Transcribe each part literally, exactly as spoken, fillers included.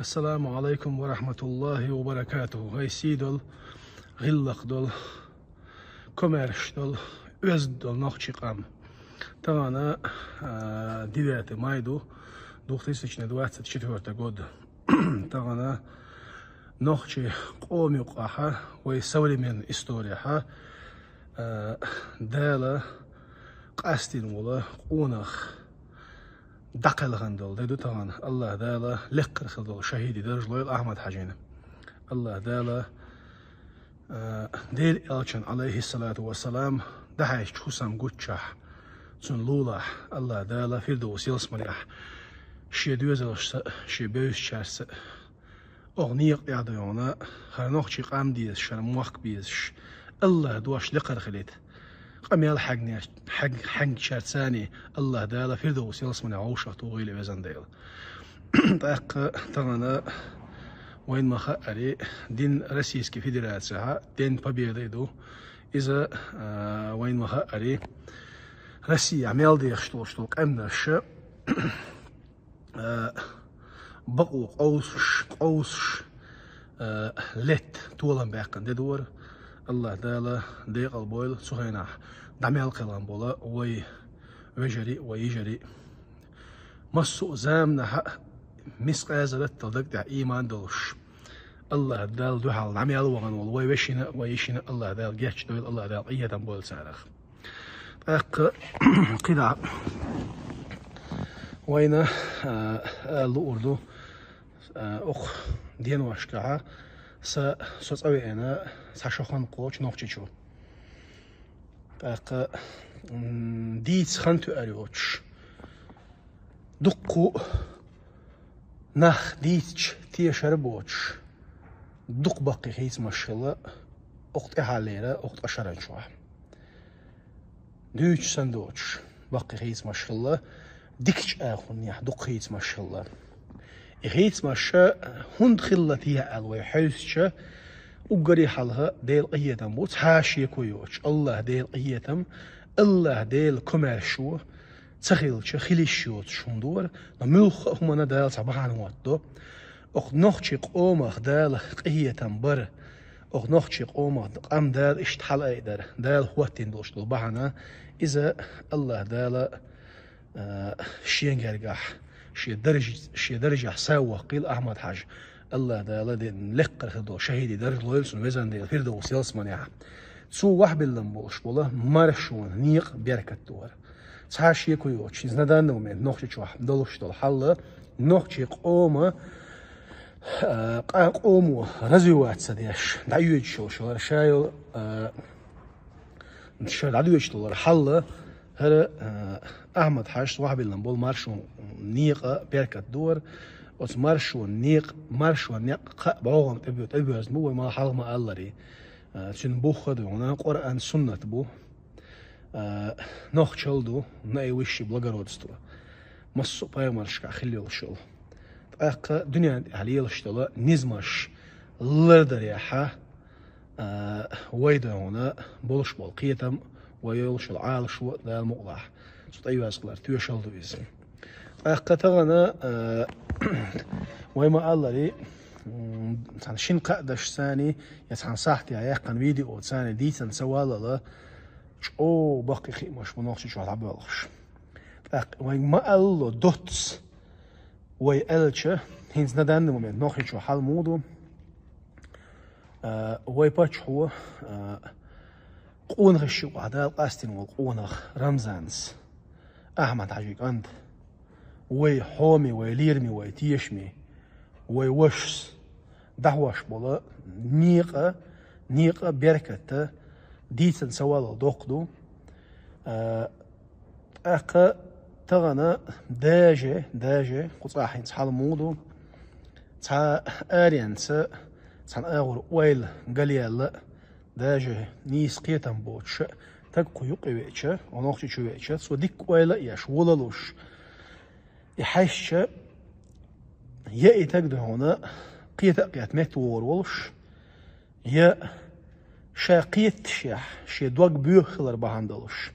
Ассаламу алайкум ва рахматуллахи ва баракатуху. Хай сий долу, гӀиллакх долу, комаьрша долу, оьзда долу нохчи къам. Тахана, а, девятое май ду, две тысячи двадцать четвёртый год. Тахана нохчи къома юкъахьа вай современный историяхьа, а, Дала къастийна волу къонах дӀакхелхина долу де ду тахана. Аллах Дала лекхара хила долу шахӀиди даржа лойла Ахьмад-Хьажина. Аллах Дала, а, Делан Элчан, алейхиссалату вассалам, дӀахьаьжча хӀусам гуччахь, цуьнан лулахь, Аллах Дала Фирдовс ялсаманехь шен доьзалшца, шен бевзачаьрца, оха некъа тӀехь дойгӀана, хӀара нохчи къам дезаш, хӀара мохк безаш, Аллах дош лекхара хилийта. Къамел хьегнеш-, хьег-, хьегначаьрца царний Аллах Дала Фирдовс ялсаманехь вовшахтухийла, везан Дела. ТӀаккха тахана вайна ма-хаъара, дин Российский Федерацехьа День Победы ду. Иза, а, вайна ма-хаъара, Россехь мел дехаш долуш долу къаьмнаша, а, бакъо къовсуш, къовсуш, а, летта толам баьккхина де ду хӀара. Аллах Дала декъал бойла цу хенахь дӀа мел кхелхина болу вай вежарий а, вай йижарий а. Массо а заманахьа а мискъа зарратал даг тӀехь ийман долуш, Аллах Дала дуьхьал дӀа мел вахана волу вай вешина а, вай йишина а Аллах Дала гечдойла, Аллах Дала къинхетам бойла царах. ТӀаккха кхидӀа вайна, а, ала луур ду, а, окху деношкахьа са, со цӀа веана цхьа шо хан кхочу Нохчийчу. ТӀаккха, м, дийца хан тоьар йоцуш, дуккха а нах дийцича тешар а боцуш, дукха баккхий хийцамаш хилла окху тӀаьххьарлера, окху ткъа шаран чохь. Дуьйцуш санна доцуш, баккхий хийцамаш хилла, дикачу агӀонехь дукха хийцамаш хилла. И хийцамаш хӀунда хилла те аьлла вай хьовсича, уггаре хьалха Делан къинхетам бу, цхьа а шеко йоцуш, Аллах Делан къинхетам, Аллах Делан комаьршо ца хилча, хила йиш йоцуш хӀума ду хӀара, но муьлхха а хӀуманна Дала цхьа бахьана хӀоттадо. Окху нохчи къомах Дала къинхетам бар, окху нохчи къомах къам Дала иштта хьалаайдар, Дала хӀоттийна долуш долу бахьана, иза Аллах Дала, а, шен гергахь, шен дарж-, шен даржехь сов ваккхийла Ахьмад-Хьажа. Аллах Дала де-, лекхара хила долу шахӀиди даржа лойла цунна, везан Дела, Фирдовс ялсаманехь. Цо вахьбиллина болуш болу маршонан некъа беркат ду хӀара. Цхьа а шеко йоцуш, иза на данный момент Нохчийчохь долуш долу хьал, нохчи къома, а, къа-, къомо развиваться деш, дӀайоьдуш йолуш хӀара ша йолу, а, ша дӀадоьдуш долу хьал, хӀара, а, Ахьмад-Хьажас вахьбиллина болу маршонан некъа беркат ду хӀара. Оцу маршонан некъ-, маршонан некъ кхаа бӀогӀам тӀе бо-, тӀе боьзна бу, вай ма хьалха ма-аллара. А, цуьнан бух а ду хьуна, Къуръан, суннат бу. А, нохчалла ду, наивысшее благородство. Массо а пайхамаршкахь хилла йолуш йолу. ТӀаккха дуьнен тӀехь лелаш долу низамаш лардарехьа, а, вай ду хьуна болуш болу кхетам, вай йолуш йолу Ӏалашо, Дала мукъалахь, цу тӀейоьзна хилар тоьшалла ду иза. ТӀаккха тахана, а, вай ма-аллара, м, цхьана шина-кхаа дашца царний, я цхьана сахьтехь яьккхина видеоца царний дийцина ца валлала, чӀогӀа баккхий хиамаш бу Нохчийчохь дӀабоьлхуш. ТӀаккха вайга ма-алло доцца, вай аьлча, хӀинца на данный момент Нохчийчохь хьал муха ду? А, вай паччахьо, а, къонахашна юкъахь Дала къастийна волу къонах Рамзанца, Ахьмад-Хьажин кӀанта, вай хьоме, вай лераме, вай тешаме, вай вашас дӀахьош болу некъа, некъа беркат дийцина ца валлал доккха ду. А, тӀаккха тахана даже, даже кху цкъа хӀинца хьал муха ду, цхьа аренца, цхьана агӀор ойла галъяьлла, даже нийса кхетам боцуш а, стаг кху юкъе веача, Нохчийчу веача, цо дикка ойла а еш, вула а луш, и хьаьжча, я и стаг ду хьуна кхета а кхетта метта вогӀур волуш, я ша кхеташехь, шен дог боьха хилар бахьана долуш,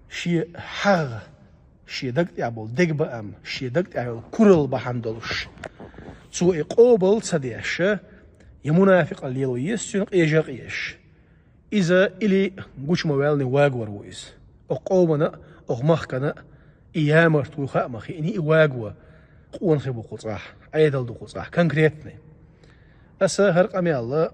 шен хьагӀ, шен даг тӀехь болу дегабаам, шен даг тӀехь йолу куралла бахьана долуш, Цо и къобал ца деш, я мунафикъал лело еза цуьнан къежа а къежаш. Иза или гучу ма ваьллий вагор ву иза. Окху къомана а, окху махкана а и ямарт вуй хаа ма хиъний, и ваго къонахий бу кху цӀахь, Ӏедал ду кху цӀахь, конкретный. Аса хӀара къамел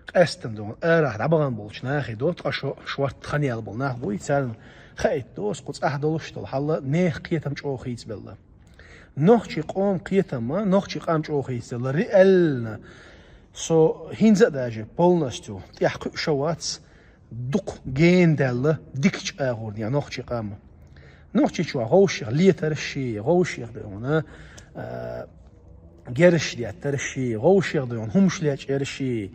къаьстина дуьйна, арахь дӀабахана болчу нахе до, ткъа шо шортта хан ял болу нах буй, царна хаийта до, аса кху цӀахь долуш долу хьал, нехан кхетам чӀогӀа хийцабелла. Нохчийн къоман кхетам а, нохчийн къам чӀогӀа хийцабелла, реально, со хӀинца а даже полностью тӀехь кхуьуш а вац, дукха гена даьлла дикачу агӀор дехьа нохчийн къам. Нохчийчохь вовшех летарш а, вовшех дуьйна, а, герзаш деттарш а, вовшех дуьйна хӀумаш лечкъарш а,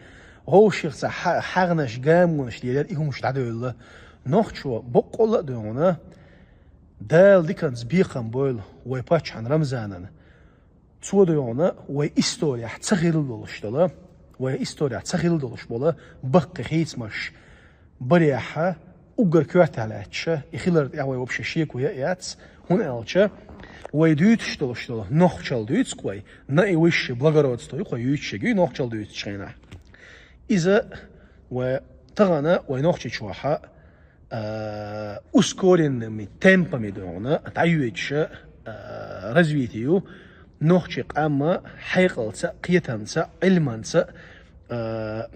вовшех цхьа хьа-, хьагӀнаш, гамонаш лелар, и хӀумаш дӀадевлла. Нохчо боккъалла а дуьйна, Дала диканца бекхам бойла вай паччахьан Рамзанан. Цо дуьйна вай историяхь ца хилла долуш долу, вай историяхь ца хилла долуш болу баккхий хийцамаш барехь, уггар коьртехь лаьтташ, и хилар тӀехь вай вообще шеко ян а яц, хӀунда аьлча вай дуьйцуш долуш долу нохчалла дуьйцу-кх вай, наивысшее благородство ю-кх вай юьйцуш ерг, нохчалла дуьйцучу хенахь. Иза вай тахана вай Нохчийчохь а, ускоренными темпами дуьйна дӀайоьдуш, а, развитие ю нохчийн къам а хьекъалца а, кхетамца а, Ӏилманца а,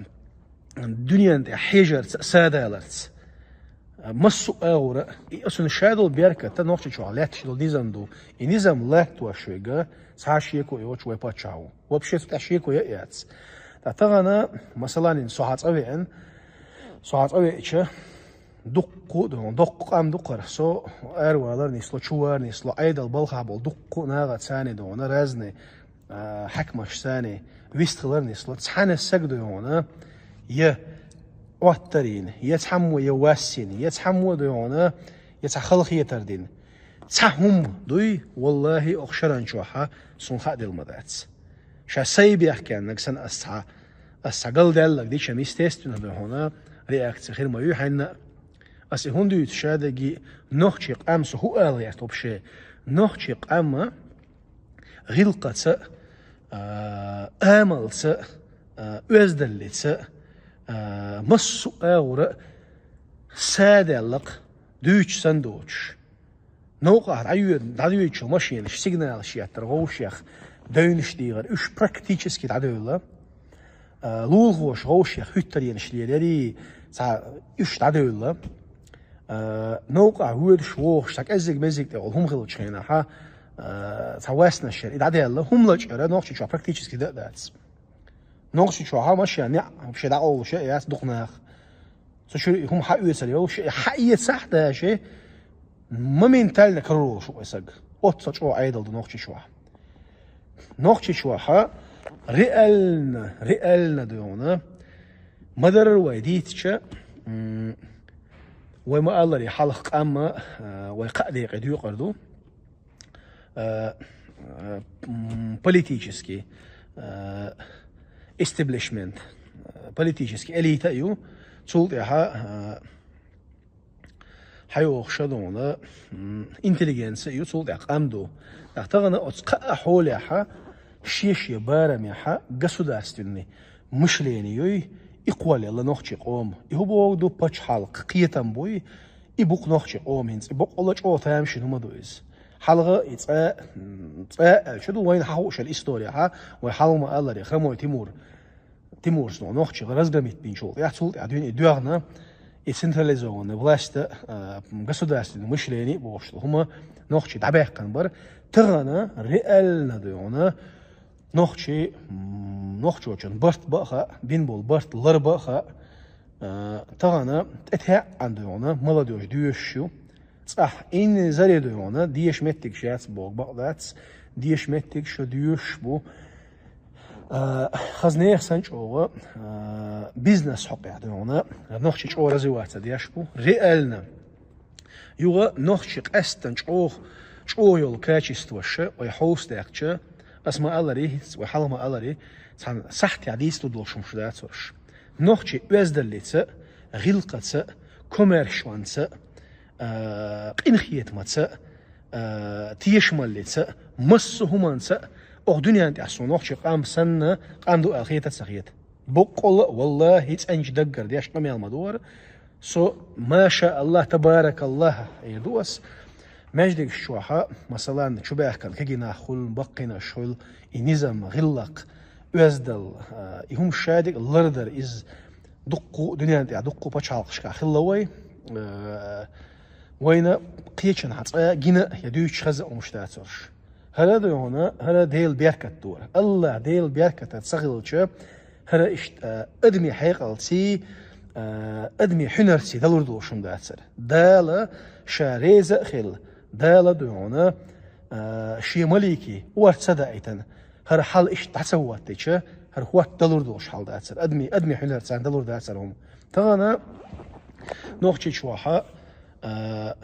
а, дуьнен тӀе хьежарца а, садаларца а. Массо а агӀора, и оцунна ша долу беркат а Нохчийчохь лаьтташ долу низам ду. И низам латтош верг цхьа а шеко йоцуш вай паччахь ву. Вообще цу тӀехь шеко ян а яц. Ткъа тахана, масалан, со хьан цӀа веана, со хьан цӀа веача, дуккха а дуьйна, доккха къам ду-кх хӀара, со аравалар нисло, чувар нисло, Ӏедал балхахь болу дуккха а нахаца царна дуьйна разный, а, хьаькамаш царна вистхилар нисло. Цхьана сага дуьйна, я Ӏоттар йина, я цхьаммо я вас йина, я цхьаммо дуьйна, я цхьа халахетар дина. Цхьа хӀума дуй, валлахӀи, окху шаран чохь а суна хаа делла ма дац. Ша сайн бехкеннаг санна ас цхьа, ас цхьа галдаьллаг дича, естественно, дуьйна реакция хир ма ю хьаьнна а. Ас и хӀунда дуьйцу шадерриге, нохчийн къам, со хӀун ала гӀерта вообще? Нохчийн къам а гӀиллакхаца а, амалца а, оьздаллица а, массо а агӀора садаьлла-кх, дуьйцуш санна доцуш. Новкъахь дӀайоьду-, дӀадоьдучу машенаш сигналаш еттара, вовшех девнаш дийгӀара, уьш практически дӀадевлла. А, лулахоша вовшех хӀуьттаренаш лелари, цхьа уьш дӀадевлла. А, новкъахь воьдуш вогӀуш, цхьа кӀеззиг-меззиг тӀехула хӀума хиллачу хенахь, а, цхьа васнаш яра, и дӀадаьлла, хӀума лачкъара Нохчийчохь практически дан а дац. Нохчийчохь а машен неӀ вообще дӀакъовлуш а яц дукха нах. Цу чуьра и хӀума хьаоьцур йолуш, и хьаэцахь а даже, моментально карор волуш ву и саг. Оццул чӀогӀа Ӏедал ду Нохчийчохь. Нохчийчохь а реально, реально дуьйна, ма-дарра вай дийцича, м, вай ма-аллара, хьалха къам а, а, вай кхаа декъе доькъур ду. А, а, м, политический, а, истеблишмент, а, политический элита а ю, цул тӀаьхьа, а, хьайогӀуш а дуьйна, м, интеллигенция ю, цул тӀаьхьа къам ду. ТӀаккха тахана оцу кхаа хьолехь а, шен-шен барамехь а государственный мышление юй, и кхоллаелла нохчийн къоман. И хӀун бохург ду, пачхьалкхан кхетам буй, и бу-кх нохчийн къоман хӀинца, и боккъалла чӀогӀа тамашийна хӀума ду иза. Хьалха и цӀа, м, цӀа аьлча ду, вайна хьан хууш йолу историяхь а, вай хьалха ма-аллара, Хромой Тимур, Тимурс нохчий разгромить бинчул тӀаьхьа, цул тӀаьхьа дуьйна и доьгӀна, и централизованная власть а, государственное мышление а бохуш долу хӀума нохчий дӀабаьккхина бара. Тахана реально дуьйна нохчий, м, нохчочун барт бан а хаьа, бина болу барт лар бан а хаьа. А, тахана тӀетаьӀӀана дуьйна молодёжь доьшуш ю. ЦӀахь инзаре дуьйна деша меттигаш яц боху бакъ дац, деша меттигаш доьшуш бу. А, хаза нехан санна чӀогӀа, а, бизнес хьокъехь дуьйна нохчий чӀогӀа развиваться деш бу. Реально. Юха нохчий къаьстина чӀогӀа, чӀогӀа йолу качестваш вай хьовсадаьккхича, ас ма-аллара, хӀинца вай хьалха ма-аллара, цхьана сахьтехь дийца лур долуш хӀумаш дац уьш. Нохчий оьздаллица, гӀиллакхаца, комаьршонца, а, къинхетамаца, а, тешамаллица, массо а хӀуманца Оха дуьнен тӀехь суна нохчий къам санна, къам ду аьлла хета а ца хета. Боккъала а, валлахӀи, цӀенчу даггара деш къамел ма ду хӀара. Со, маша Аллах, табаракаллах, эр ду ас. Маьждигаш чохь, масалан, чубаьхкина кегий нах хуьлу, баккхийнаш хуьлу, и низам, гӀиллакх, оьздал, а, и хӀума шадерг а лардар, иза дуккха а, дуьнен тӀехь дуккха а пачхьалкхашкахь хилла вай. А, вайна кхечанхьа цкъа а гина а, я дуьйцуш хаза а хӀумаш дацарш. ХӀара а ду хьуна, хӀара Делан беркат ду хӀара. Аллах Делан беркатах ца хилча, хӀара иштта, а, адамийн хьекъалций, а, адамийн хьуьнарций далур долуш хӀума дацара. Дала ша реза а хилла, Дала а ду хьуна, а, шен маликий орца ца даийтина, хӀара хьал иштта дӀа ца хӀоттича, хӀара хӀотта далур долуш хьал дацара. Адамийн, адамийн хьуьнарца далур дацара хӀума. Тахана Нохчийчохь, а,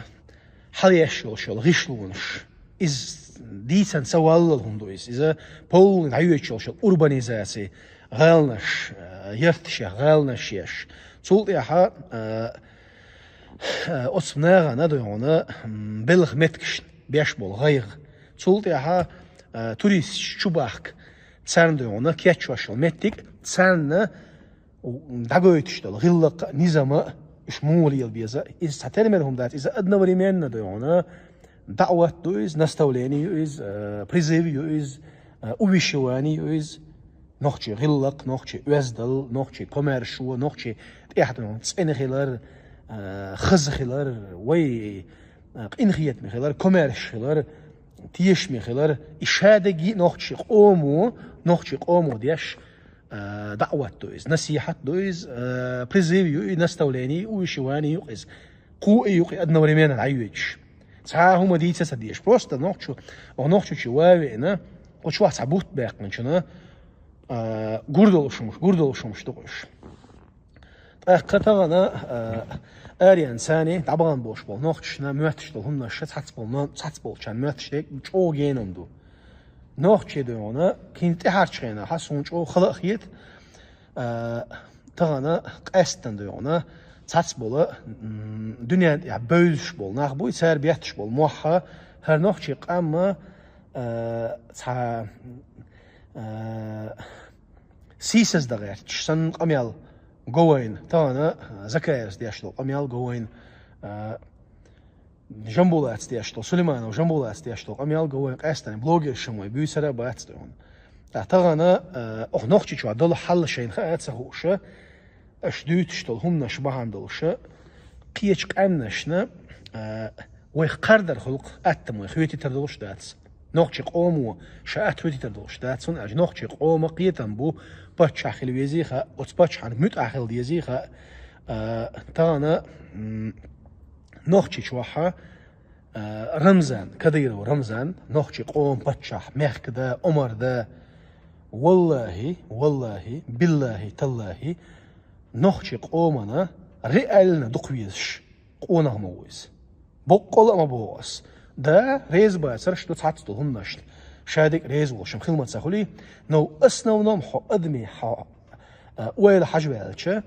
хьалаеш йолуш йолу гӀишлонаш. Иза дийцина ца валлал хӀума ду иза. Иза полный дӀайоьдуш йолуш йолу урбанизаци, гӀаланаш, а, ярташех гӀаланаш еш. Цул тӀаьхьа, а, а, оцу нахана а ду хьуна, м, белхан меттигашна беш болу гӀайгӀа. Цул тӀаьхьа, а, туристаш чубахка, царна ду хьуна кечвеш йолу меттиг, царна дӀагойтуш долу гӀиллакх а, низам а, уьш муха лела беза. Иза цхьа термер хӀума дац, иза одновременно ду хьуна. ДаӀват ду иза, наставление ю иза, э, призыв ю иза, э, увещевание ю иза. Нохчийн гӀиллакх, нохчийн оьздал, нохчийн комаьршо, нохчийн тӀехь ду хьуна цӀена хилар, э, хаза хилар, вай, э, къинхетаме хилар, комаьрша хилар, тешаме хилар. И шадерг а нохчийн къомо, нохчийн къомо деш, а, даӀват ду иза, насихьат ду иза, а, призыв ю и, наставление, увещевание ю иза. Кху а ю и одновременно дӀайоьдуш. Цхьа а хӀума дийца ца дезаш. Просто нохчо, о, нохчо чу ван а веана, кху чохь цхьа бутт баьккхинчунна, а, гур долуш хӀумаш, гур долуш хӀумаш ду уьш. ТӀаккха тахана, а, аренца дӀабахана болуш болу нохчашна моьттуш долу хӀуманаш цхьацца болу, цхьацца болчарна моьттуш дерг чӀогӀа генам ду. Нохчий ду хьуна, кхин тӀаьхьарчу хенахь суна чӀогӀа хала а хета, а, тахана къаьсттина ду хьуна, цхьацца болу, м, дуьнен тӀехь бевзаш болу нах буй, цара бетташ болу мохь, хӀара нохчийн къам, а, цхьа, а, сийсаздан гӀерташ санна къамел го вайна, тахана, а, Закаевс деш долу къамел го вайна, а, Жамбулатс деш долу, Сулейманов Жамбулатс деш долу къамел го вайна, къаьсттина блогерш ма вай, буьйсара а бац ду хьуна. Ткъа тахана, а, оха Нохчийчохь долу хьал шайна хаа ца хууша, аша дуьйцуш долу хӀуманаш бахьана долуша, кхечу къаьмнашна, а, вайх кхардар хуьлу-кх, атта вай хьоьтуьйтур долуш дац. Нохчийн къомо ша атта хьоьтуьйтур долуш дац, хӀунда аьлча нохчийн къоман кхетам бу, паччахь хила везий хаьа, оцу паччахьна муьтӀахь хила дезий хаьа, а, тахана, м, Нохчийчохь, а, Рамзан, Кадыров Рамзан, нохчийн къоман паччахь, мехкан да, омра да, валлахӀи, валлахӀи, биллахӀи, таллахӀи, нохчийн къомана реально дукха везаш къонах ма ву иза. Боккъала а ма боху ас. Да, реза бацарш ду цхьацца долу хӀуманашна. Шадерг а реза волуш хила ма ца хуьлий, но в основном хьо адамийн хьо, а, ойла хьажа ваьлча,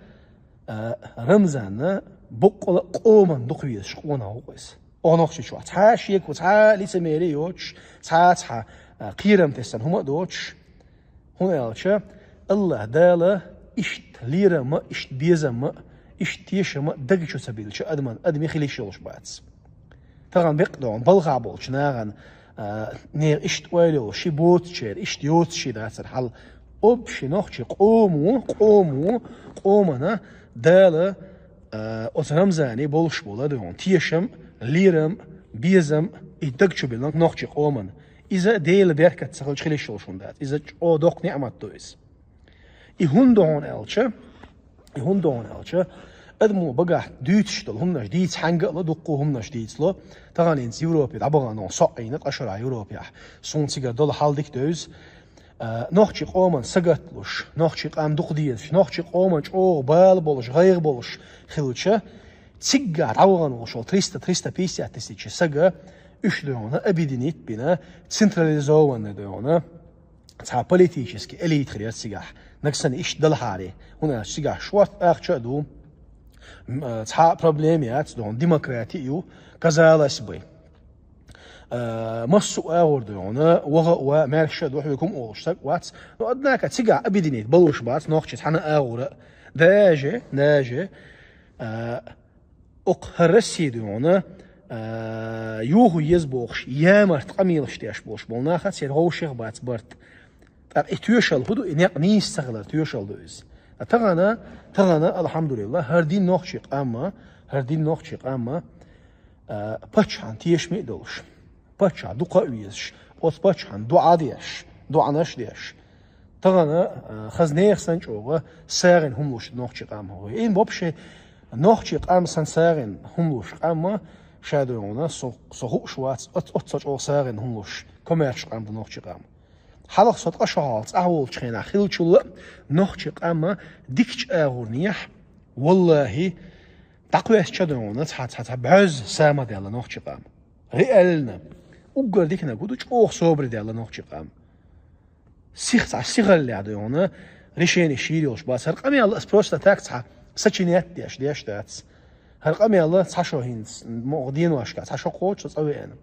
а, Рамзанна боккъала а къоман дукха везаш къонах ву иза. Оха Нохчийчохь цхьа а шеко, цхьа а лицемерие йоцуш, цхьа а цхьа, а, кхерам тесна хӀума а доцуш, хӀунда аьлча АллахӀ Дала иштта лерам а, иштта безам а, иштта тешам а дага чу ца биллича адаман, адаме хила йиш йолуш бац. Тахана бекъа догӀун балхахь болчу нахана, а, нехан иштта ойла йолуш, ши боцучеран, иштта йоцуш ши дацара хьал. Общий нохчийн къомо, къомо, къомана Дала, а, оцу Рамзане болуш болу догӀун тешам, лерам, безам, и дага чу биллина нохчийн къомана. Иза Делан беркат ца хилча хила йиш йолуш хӀума дац. Иза чӀогӀа доккха неӀмат ду иза. И хӀунда ду хьуна аьлча, и хӀунда ду хьуна аьлча, адамо багахь дуьйцуш долу хӀуманаш дийца хьаьнга а ло, дуккха а хӀуманаш дийца ло. Тахана хӀинца Европе дӀабахана хьуна, со Ӏийна, ткъа шо Европехь. Суна цигара долу хьал дика девза. А, нохчийн къоман сагатлуш, нохчийн къам дукха дезаш, нохчийн къоман чӀогӀа бала болуш, гӀайгӀа болуш хилча, циггахь дӀавахана волуш волу триста, триста пятьдесят тысяча сага, уьш ду хьуна объединить бина, централизованный ду хьуна, цхьа политический элита хир яра цигахь, нагахь санна иштта далахьара, хӀунда аьлча цигахь шорта ахча а ду, м, а, цхьа а проблема яц, ду хьуна демократи а ю, казалось бы. Э, массо а агӀор да хьона, ваха а ва, маьрша а ду, хьоьга хӀума олуш саг а вац. Но, однако, цигахь объединить болуш бац нохчий цхьана а агӀора. Даже, даже, э, окху хӀара Россия да хьона, э, юха еза бохуш, ямарт къамелаш деш болуш болу нах а церан вовшех бац барт. ТӀаккха и тоьшалла хӀун ду, и некъ нийса ца хилар тоьшалла ду иза. Ткъа тахана, тахана, алхьамдулиллахӀ, хӀара дин нохчий къам а, хӀара дин нохчий къам а, а, паччахьан тешаме а долуш, паччахь дукха а везаш, оцу паччахьан доӀа а деш, доӀанаш а деш. Тахана, а, хаза нехан санна чӀогӀа сагӀина хӀума луш нохчий къам а. Ин вообще нохчий къам санна сагӀина хӀума луш къам а ша ду хьона, со, со хууш вац, оц-, оццо чӀогӀа сагӀина хӀума луш, комаьрша къам ду нохчий къам. Хьалха со ткъа шо хьалха цӀахь волчу хенахь хиллачул а нохчий къам а дикачу агӀорнехь, валлахӀи, дӀакхоьссича ду хьона цхьа, цхьа, цхьа бӀозза сама даьлла нохчий къам. Реально. Уггар диканиг хӀун ду, чӀогӀа собаре даьлла нохчий къам. Сих цхьа сихаллехь ду хьона, решени шийр йолуш бац. ХӀара къамел ас просто так цхьа сочинять деш, деш дац. ХӀара къамел цхьа шо хӀинца, муха деношкахь цхьа шо кхочу со цӀа веана.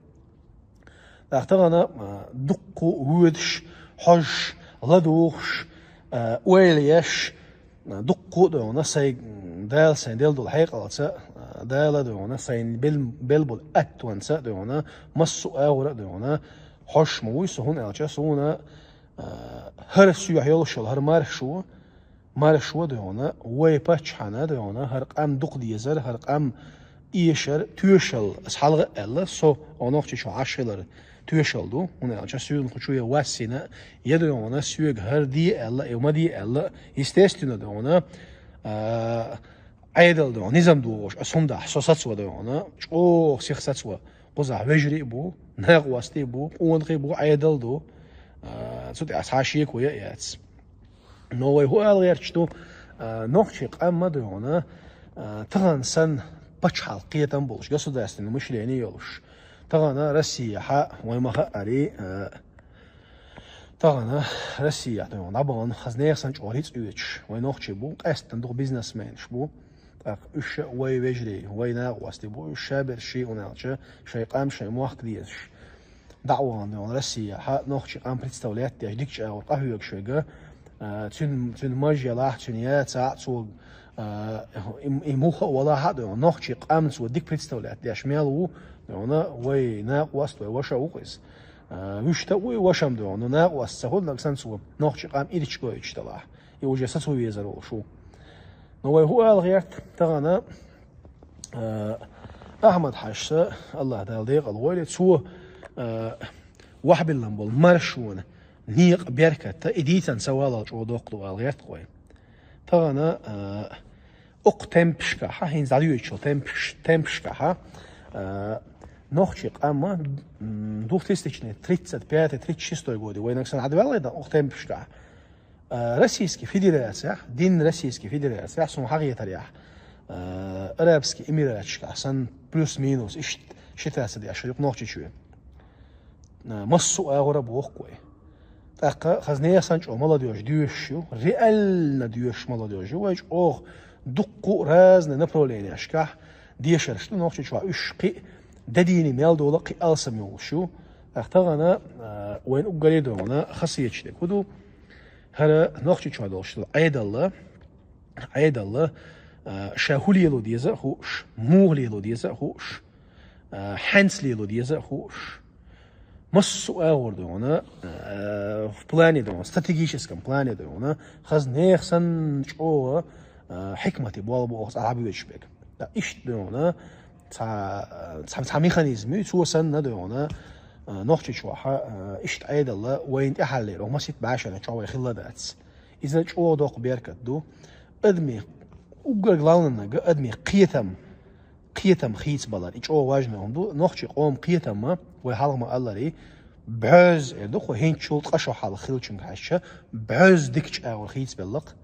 ТӀаккха тахана, а, дуккха а воьдуш, хьожуш, ладугӀуш, а, ойла еш, а, дуккха а ду хьона, сайн, Дала сайн делла долу хьекъалца, а, Дала ду хьона, сайн бел-, белла болу аттонца ду хьона, массо а агӀора а ду хьона, хьожуш ма вуй со, хӀунда аьлча суна, а, хӀара соьхьа йолуш йолу, хӀара маршо, Маршо а ду хьона, вай паччахьана а ду хьона, хӀара къам дукха дезар, хӀара къам эшар, тоьшалла, аса хьалха а аьлла, со, о, Нохчийчохь Ӏаш хилар тоьшалла ду, хӀунда аьлча соьгахь кху чу я вассина, я ду хьона, соьга хӀара де аьлла, я ма де аьлла, естественно, ду хьона, а, Ӏедал ду хьона, низам догӀуш, аса хӀума дахь, со сацо ду хьона, чӀогӀа сиха сацо, кхузахь вежарий а бу, накъостий а бу, къонахий а бу, Ӏедал ду, а, цу тӀехь цхьа шеко я а яц. Но вай хӀун ала гӀерташ ду, а, нохчий къам а ду хьона, а, тахана санна пачхьалкх кхетам болуш, государственное мышление йолуш. Тахана Россияхьа вай ма хаъара, а, тахана Россияхь ду хьона дӀабахана, хаза нехан санна чӀогӀа рицкъ оьцуш, вай нохчий бу, къаьсттина дукха бизнесменаш бу. ТӀаккха уьш а вай вежарий, вай накъостий бу, уьш шаберш ший хӀунда аьлча, шайн къам, шайн мохк дезаш. ДӀа а вахана ду хьона Россияхьа, нохчий къам представлять деш, дикачу агӀор къахьоьгуш верг, а, цуьнан, цуьнан маж ялахь, цуьнан яцахь а, цо, а, и, и муха а валахь а ду хьона, нохчий къам цо дика представлять деш мел ву, ду хьона, вай накъост, вай ваша ву-кх иза. А, вуьшта а ву и вашам ду хьона, накъост ца хуьлу, нагахь санна цо нохчий къам ирча гойтуш делахь. И уже сацо везар волуш ву. Но вай хӀун ала гӀерта тахана, а, Ахьмад-Хьаьжас, АллахӀ Дала декъала войла, цо, а, вахьбиллина болу маршонан некъан беркат а, и дийцина ца валлал чӀогӀа доккха ду ала гӀерта-кх вай. Тахана, а, окху темпашкахьа, хӀинца дӀадоьдучу темпаш-, темпашкахьа, а, нохчий къам а, м, двухтысячный, тридцать пятый, тридцать шестой годы, вайнаг санна дӀадоьллий дан окху темпашкахьа. А, Российский Федерацехь, дин Российский Федерацехь, суна хьахетарехь, а, Арабский Эмираташкахь санна плюс-минус иштта считаться деш ю-кх Нохчийчоь. А, массо а агӀора боху-кх вай. ТӀаккха хаза нехан санна чӀогӀа молодёжь доьшуш ю, реально доьшуш молодёжь ю, вай чӀогӀа дуккха а разный направленешкахь дешарш ду Нохчийчохь, уьш кхин а де дийне мел долу а кхин а алсам йолуш ю. ТӀаккха тахана, а, вайна уггаре а ду хьона хасеташ дерг хӀун ду? ХӀара Нохчийчохь долуш долу Ӏедалла, Ӏедалла, а, ша хӀун лело деза а хууш, муха лело деза а хууш, а, хьаьнца лело деза а хууш. Массо а агӀор ду хьона, а, в плане ду хьона, стратегическом плане ду хьона, хаза нехан санна чӀогӀа, а, хьикмате болх бу оха цкъа дӀабоьдуш берг. Ткъа иштта ду хьона, цхьа, цхьа, цхьа механизм ю, цо санна ду хьона, а, Нохчийчохь, а, иштта Ӏедалла вайна тӀаьхьаллера, оха масийтта бӀешеран чохь вай хилла дац. Иза чӀогӀа доккха беркат ду. Адамийн, уггар главнанага адамийн кхетам, кхетам хийцабалар. И чӀогӀа важный хӀума ду. Нохчийн къоман кхетам а, вай хьалха ма-аллара, бӀозза эр ду-кх, хӀинцачул ткъа шо хьалха хиллачуьнга хьаьжча, бӀозза дикачу агӀор хийцабелла-кх.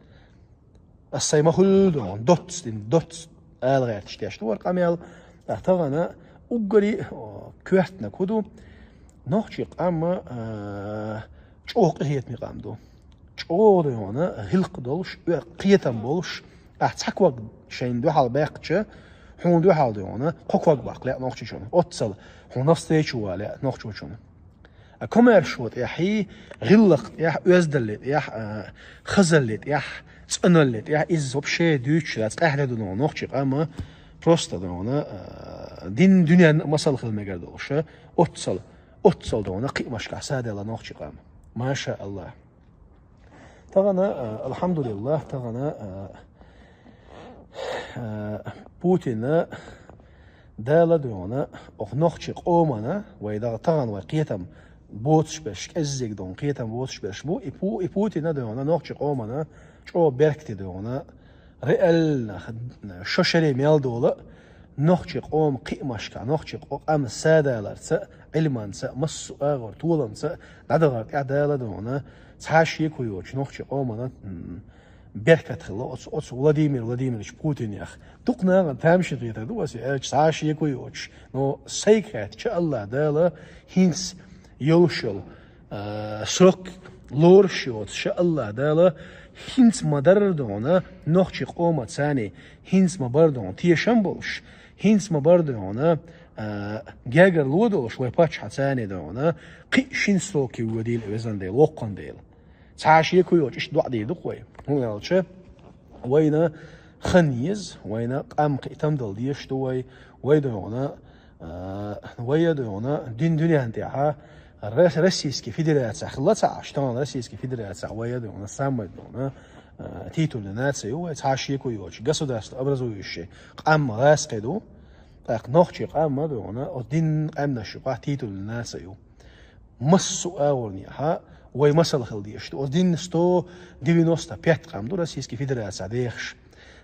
Ас сайн ма-хуьллу ду хьона, доцца дина, доцца ала гӀерташ деш ду хӀара къамел. Ткъа тахана уггаре а, о, коьртаниг хӀун ду? Нохчийн къам а, а, чӀогӀа къинхетаме къам ду. ЧӀогӀа ду хьона гӀиллакх долуш, оь-, кхетам болуш, ахь цхьа ког шайна дуьхьал баьккхича, Хьуна дуьхьал, догӀана, кхо ког баккха лаьа нохчочунна. Оццал хьуна навстречу вала лаьа нохчочунна. А комаьршо тӀехьий, гӀиллакх тӀехь, оьздалле тӀехь, а, хазалле тӀехь, цӀаналле тӀехь, иза вообще дуьйцуш дац, къаьхьа ду, догӀана, нохчи къам, просто, догӀана, а, дин дуьненна масал хила мегар долуш, оццал, оццал, догӀана, кхиамашкахь садаьлла нохчи къам. Маша Аллах. Тахана, а, алхьамдулиллах, тахана, а, а, Путина Дала, догӀана, оха нохчи къомана, вай дагӀа тахана вай кхетам боцуш берш, кӀеззиг догӀана кхетам боцуш берш бу, и Пу-, и Путина, догӀана, нохчи къомана чӀо беркате, догӀана, реально, шо шаре мел дола, нохчи къома кхиамашка, нохчи къо-, къам садаларца, Ӏилманца, массо а агӀор толамца, дӀадахар тӀехь Дала, догӀана, цхьа шеко йоцуш нохчи къомана, м, беркат хилла оцу, оцу Владимир Владимирович Путинех. Дукха нахана тамашийна хетар ду аса аьлча, цхьа шеко йоцуш. Но сайга хаьттича, Аллах Дала хӀинца йолуш йолу, а, срок лоруш йоцуш, Аллах Дала хӀинца ма-дарра, догӀана, нохчи къомаца, хӀинца ма-барра, догӀана, тешам болуш, хӀинца ма-барра, догӀана, а, гергарло долуш вай паччахьаца, догӀана, кхин а шина срок йоьдийла, везан Дела, воккхан Дела. Цхьа шеко йоцуш иштта доӀа дийр ду-кх вай. ХӀунда аьлча вайна хан еза, вайна къам кхийтам дала дезаш ду вай, вай, догӀана, а, вай, догӀана, дин дуьнен тӀехьа Рос-, Российский Федерацехь хилла ца Ӏаш, тахана Российский Федерацехь вай, догӀана, самая, догӀана, а, титульная нация ю вай, цхьа шеко йоцуш, государство образующее къам гӀазкхи ду, тӀаккха нохчи къам, догӀана, оцу динан къаьмнаш юкъахь титульная нация ю. Массо а агӀорнехьа вай масал хила дезаш ду. Оцу динан сто девяносто пять къам ду Российский Федерацехь дехаш.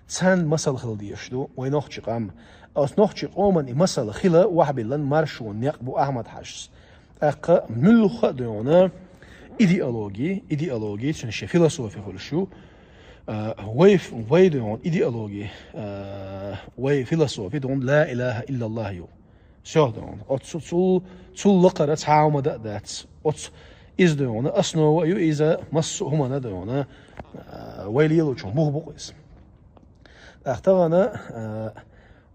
Царна масал хила дезаш ду вай нохчи къам. Оцу нохчи къоман и масал хила вахьбиллан маршонан некъ бу Ахьмад-Хьаьжас. ТӀаккха муьлхха а, догӀана, идеологи, идеологи, цуьнан шен философи хуьлуш ю. А, вай, вай, догӀана, идеологи, а, вай философи, догӀана, ла илаха иллаллах ю. Всё, догӀана. Оцу цул, цул лакхара цхьа хӀума дан а дац. Оцу иза, догӀана, основа а ю иза массо а хӀуманна, догӀана, а, вай лелочун бух бу-кх иза. ТӀаккха тахана, а,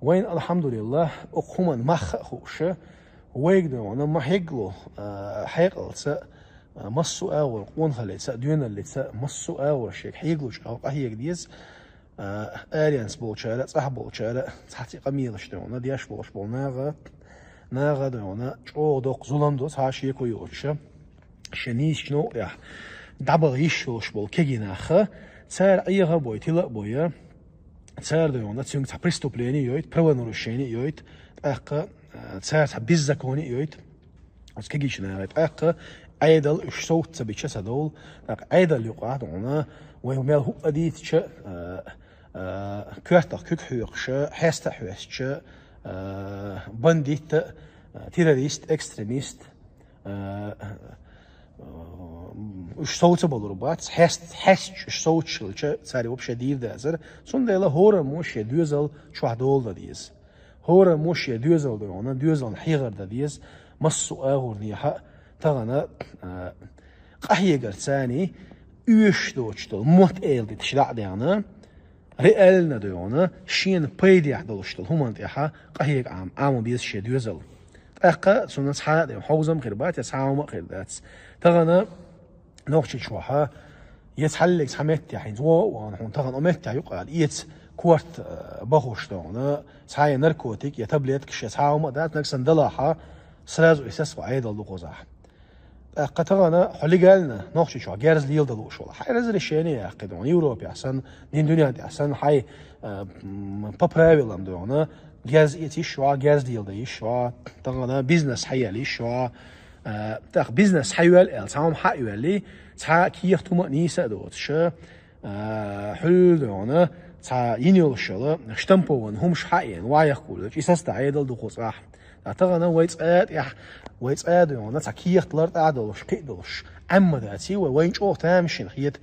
вайна, алхьамдулиллах, оцу хӀуманна мах а хууш, вайга, догӀана, ма хьегало, а, хьекъалца, а, массо а агӀор къонахаллица а, доьналлица а, массо а агӀор шега хьегалучу агӀор къахьега деза, а, аренца болчара а, цӀахь болчара а, цхьацца къамелаш, догӀана, деш болуш болу наха, наха, догӀана, чӀогӀа доккха зулам до, цхьа шеко йоцуша, шен нийсачу новкъа тӀехь дӀабаха йиш йолуш болу кегий нах, цара Ӏеха а бой, тила а бой, цара, догӀана, цуьнга цхьа преступление йойту, правонарушение йойту, тӀаккха, а, цара цхьа беззаконие йойту. Оцу кегийчу нахе тӀаккха Ӏедал уьш совца ца бича ца довла, тӀаккха Ӏедал юкъахь, догӀана, вай мел хӀуъа дийцича, а, а, коьртах куьг хьоькхуша, хьеста а хьоьстича, а, бандит а, террорист, экстремист, а, а, уьш совца балур бац, хьест-, хьестча уьш совцаш хилча, цара вообще дийр дацара. Цундела хӀораммо шен доьзал чохь дола дан деза. ХӀораммо шен доьзал, догӀана, доьзална хьехар дан деза, массо а агӀорнехьа а тахана, а, къахьегарца оьшуш доцуш долу мотт-эладиташ дӀа а даьхна, реально, догӀана, шена пайдехь долуш долу хӀуманна тӀехьа къахьега Ӏама, Ӏама беза шен доьзал. ТӀаккха цунна цхьа а, догӀана, хьовзам хир бац, я цхьа хӀума а хир дац. Тахана Нохчийчохьа, я цхьаллиг цхьа меттехь, хӀинца вон а вахана, хьуна тахана оцу меттехь юкъа ала, эца корта, а, бахуш, догӀана, цхьа я наркотик, я таблеткаш, я цхьа хӀума а дац, нагахь санна далахьа, сразу и саскъо Ӏедал ду кхузахь. ТӀаккха тахана хьо легально Нохчийчохь герз леладала лууш валахь, хьайн разрешение яьккхи, догӀана, Европехь санна, дин дуьнен тӀехь санна, хьайн, а, м, по правилам, догӀана, герз эца йиш йоӀ, герз леладан йиш йоӀ, тахана бизнес хьаяьлла йиш йоӀ, а, тӀаккха бизнес хьайоьлла аьлла, цхьа хӀума хьа а йоьллий, цхьа кехат хӀума а нийса а доцуша, а, хьуьлла, догӀана, цхьа йина йолуш йолу штампованный хӀумаш хьа а йина, вайх кхуллучу, и саста Ӏедал ду кхузахь. Ткъа тахана вай цкъа а тӀехь, вай цкъа а, догӀана, цхьа кехат лартӀахь а долуш, кхин а долуш, Ӏемма даций вай, вайна чӀогӀа тамашийна хета,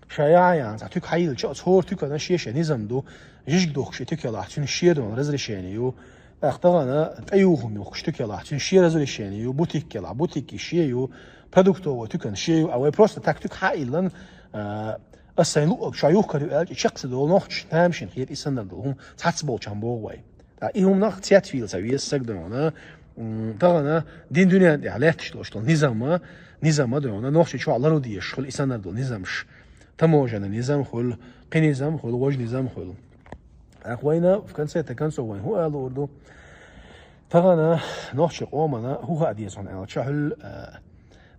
ша яхьа яхьана цхьа туька хьайиллича, оцу хӀора туькана шен-шен низам ду, жижиг духкуш и туька елахь, цуьнан шен, догӀана, разрешение ю. ТӀаккха тахана тӀеюхам юхкуш туька елахь, цуьнан шен разрешение ю, бутик елахь, бутикан шен ю, продуктовый туькан шен ю, а вай просто так туька хьа а йиллина, а, аса сайн луъург ша юхкар ю аьлча, и чекх ца долу нохчаша тамашийна хета и санна долу хӀума цхьацца болчохь боху вай. ТӀаккха и хӀуманах цецвийла ца веза саг дойгӀана, м, тахана дин дуьнен тӀехь лаьтташ долуш долу низамма, низамма дойгӀана, нохчи чохь лару дезаш хуьлу и санна долу низамаш. Таможенный низам хуьлу, кхин низам хуьлу, важа низам хуьлу. ТӀаккха вайна, в конце-то концов, вайн хӀун ала луур ду? Тахана нохчи къомана хӀун хаа деза хьуна аьлча, хьуьлла, а,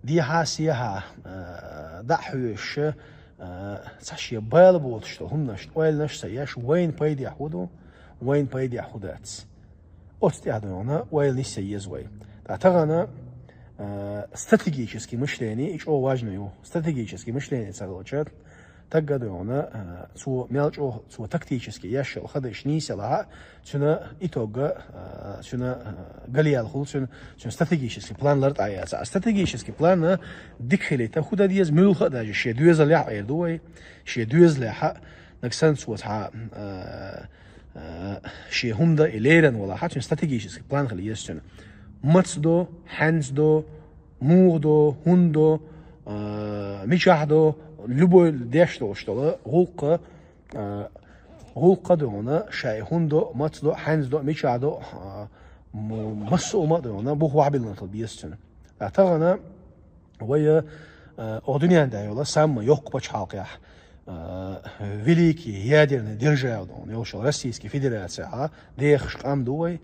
дехьа-сехьа, а, дӀа а хьоьжуш, а, цхьа шен бала боцуш долу хӀуманаш, ойланаш ца еш, вайна пайдехь хӀун ду, вайна пайдехь хӀун дац. Оцу тӀехь дойгӀана ойла нисъян еза вай. Ткъа тахана, а, стратегический мышление, и чӀогӀа важно ю. Стратегический мышление ца хилча, тагга дойгӀана, а, цо мел чӀогӀа, цо тактически еш йолу хадаш нийса лахьа, цуьнан итогга, а, цуьнан, а, галъяьлла хуьлу, цуьнан, цуьнан стратегический план лартӀа яц. А стратегический план дика хилийта хӀун дан деза, муьлхха а даже шен доьзалехь а эр ду вай, шен доьзалехь а, нагахь санна цо цхьа, а, а, шен хӀума дан и леррина валахь а, цуьнан стратегический план хила еза цуьнан. Маца до, хьаьнца до, муха до, хӀунда до, а, мичахь до, любой деш долуш долу гӀуллакх, а, гӀуллакх а дойгӀана, ша и хӀунда до, маца до, хьаьнца до, мичахь до, а, м-, массо а хӀума а дойгӀана, бух охьабиллина хила беза цуьнан. Ткъа тахана вай, а, оха дуьнен тӀехь йолу самма йоккха пачхьалкхехь, а, великий ядерный держава дойгӀана йолуш йолу Российский Федерацехь дехаш къам ду вай.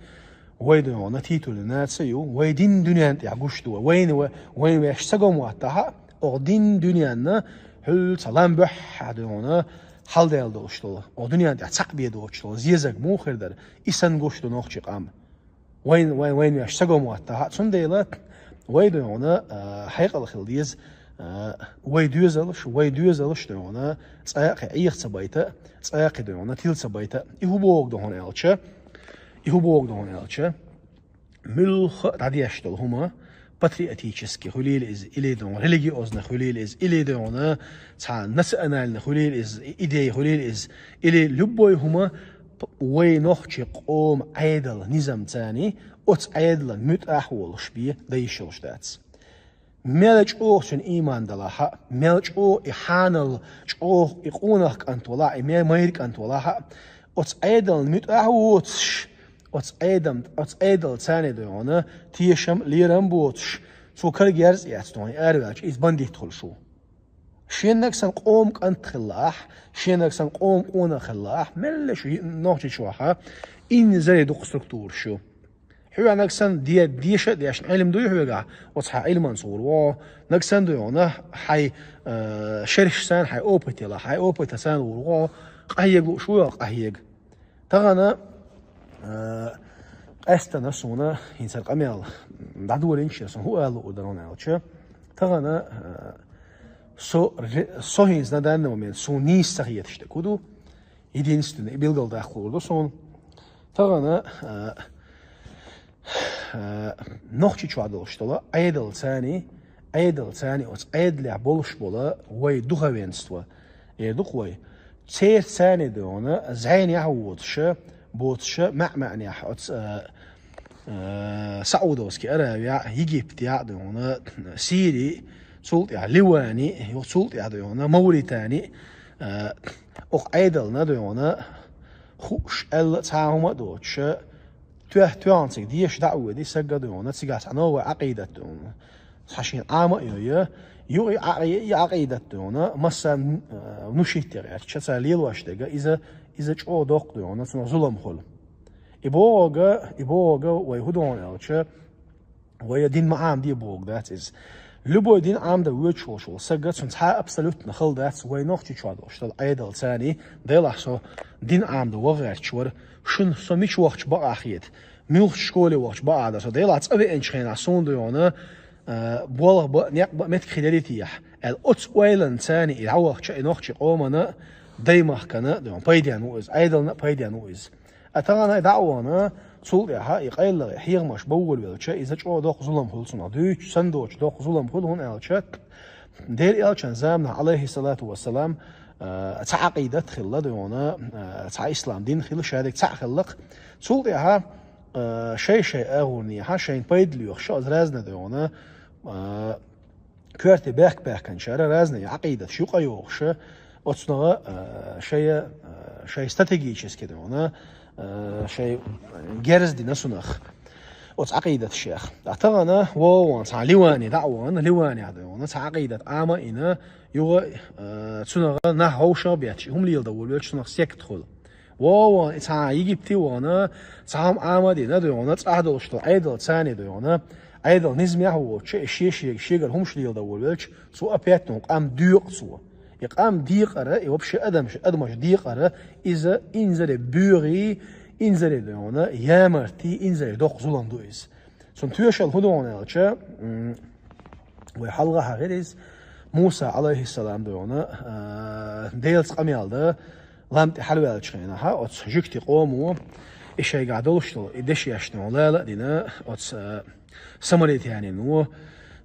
Вай дойгӀана титульная нация ю, вай дин дуьнен тӀехь гуш ду вай. Вайна ва-, вайна ваьш ца го моттахь а, оха дин дуьненна хьуьлла цхьа лам бухахь дойгӀана хьалдаьлла долуш долу, оха дуьнен тӀехь цхьаъ бен доцуш долу зезаг муха хир дара, и санна гуш ду нохчи къам. Вайн, вайн, вайн веш ца го моттахь а, цундела вай дойгӀана, а, хьекъал хила деза, а, вай доьзалш, вай доьзалш дойгӀана, цкъа а кхин Ӏеха ца байта, цкъа а кхин дойгӀана, тила ца байта. И хӀун боху ду хьуна аьлча, и хӀун боху ду хьуна аьлча, муьлхха а дӀадеш долу хӀума, патриотический хуьлийла иза, или дойгӀана, религиозный хуьлийла иза, или дойгӀана, цхьа национальный хуьлийла иза, идея хуьлийла иза, или любой хӀума, п-, вай нохчи къоман Ӏедал низам царний, оцу Ӏедалан муьтӀахь а волуш бен дан йиш йолуш дац. Мел чӀогӀа цуьнан ийман далахь а, мел чӀогӀа и хьанал, чӀогӀа и къонах кӀант валахь а, и ме-, майра кӀант валахь а, оцу Ӏедалан муьтӀахь а воцуш, оцу Ӏедам-, оцу Ӏедал царний дойгӀана, тешам, лерам боцуш, цо карагерза а эцна, араваьлча, иза бандит хуьлуш ву. Шен нагахь санна къоман кӀант хилла ахь, шен нагахь санна къоман къонах хилла ахь, мелла шу Нохчийчохь а инзаре дукха структураш ю. Хьоьгахь нагахь санна де-, деша а дешна Ӏилма дуй хьоьгахь, оцу хьан Ӏилманца гӀур ву хьо, нагахь санна дуй хьуна, хьайн, э, шераш санна, хьайн опыт елахь, хьайн опыт санна гӀур ву хьо, къахьега лууш ву хьо, къахьега. Тахана, э, къаьстина суна хӀинца хӀара къамел дӀадолийначу суна хӀун ала луур дара хьуна аьлча, тахана, э, со ре-, со хӀинца на данный момент суна нийса ца хеташ дерг хӀун ду, единственный, и билгалдаккха луур ду суна. Тахана, э, э, Нохчийчохь долуш долу Ӏедал царний, Ӏедал царний оцу Ӏедалехь болуш болу вай духовенство, эр ду-кх вай. Церан царний дойгӀана, зӀенехь а воцуша, боцуша, маьӀ-маьӀнехь оцу, э, э, Саудовский Аравия, Египте а дойгӀана, Сири, цул тӀаьхьа Ливани, цул тӀаьхьа дойгӀана, Мавритани, э, окху Ӏедална дойгӀана, хууш аьлла цхьа а хӀума а доцуша, тоьхна-тоьхна цига деша дӀа а воьдий, сагга дойгӀана, цигахь цхьа новая Ӏакъидат дойгӀана. Цхьа шена Ӏама а йой, юкъа и Ӏа-, и Ӏакъидат дойгӀана, массарна, э, внушить ян гӀерташ, цара лелош дерг, иза, иза чӀогӀа доккха дойгӀана, цунах зулам хуьлу. И бохург, и бохург вай хӀун доху аьлча, вай дин ма Ӏамаде бохург дац иза. Любой дин Ӏамадан воьдуш волуш волу саг, цунна цхьа а абсолютно хала дац, вай Нохчийчохь долуш долу Ӏедал царний, делахь со дин Ӏамадан ваха гӀерташ вара, шуна со мича вахча бакъахьа хета, муьлхачу школе вахча бакъахьа дара со, делахь цӀа веанчу хенахь суна дойгӀана, а, болх бан а, некъ бан а меттиг хир ярий техьа, аьлла, оцу ойланна царний и дӀавахча и нохчи къомана, даймахкана а дойгӀана пайденна ву иза, Ӏедална а пайденна ву иза. А тахана и дӀа а вахана, цул тӀаьхьа и къайлагӀа хьехамаш бан волавелча, иза чӀогӀа доккха зулам хуьлу цунах. Дуьйцуш санна доцуш доккха зулам хуьлу, хӀунда аьлча, Делан Элчан заманахь, Ӏалайхиссалату вассалам, а, цхьа Ӏакъидат хилла дойгӀана, а, цхьа ислам дин хилла, шадерг цхьаъ хилла-кх. Цул тӀаьхьа, а, шай-шай агӀорнехьа, шайна пайда лоьхуш, оцу разный дойгӀана, а, коьрте баьхка-баьхканчара разный Ӏакъидаташ юкъа йохуша, оцунах, а, шая, а, шай стратегически дойгӀана, э, шай герз дина цунах. Оцу Ӏакъидаташех. Ткъа тахана вогӀу ван цхьа Ливане дӀа а ван, Ливане а дойгӀана, цхьа Ӏакъидат Ӏама а йина, юха, э, цунах нах хьовшах а бетташ, и хӀума леладан волавелча цунах сект хуьлу. ВогӀу ван и цхьа Египте а ван, цхьа хӀума Ӏама а дина дойгӀана, цӀахь долуш долу Ӏедал царна дойгӀана, Ӏедал низамехь а воцуш, и шен шега, шегара хӀумаш леладан волавелча, цо опять-таки къам доькъу цо. И къам декъара, и вообще адамаш, адамаш декъара, иза инзаре боьгӀий, инзаре дойгӀана, ямартий, инзаре доккха зулам ду иза. Цунна тоьшалла хӀун дойгӀана аьлча, м, вай хьалха хьахийра иза, Муса, Ӏалайхиссалам, дойгӀана, а, Делаца къамел дан, лам тӀе хьалаваьллачу хенахь, оцу жуьгтийн къомо, и шайгахь долуш долу, и дешнаш дойгӀана лала а дина, оцу, а, самаритянин ву,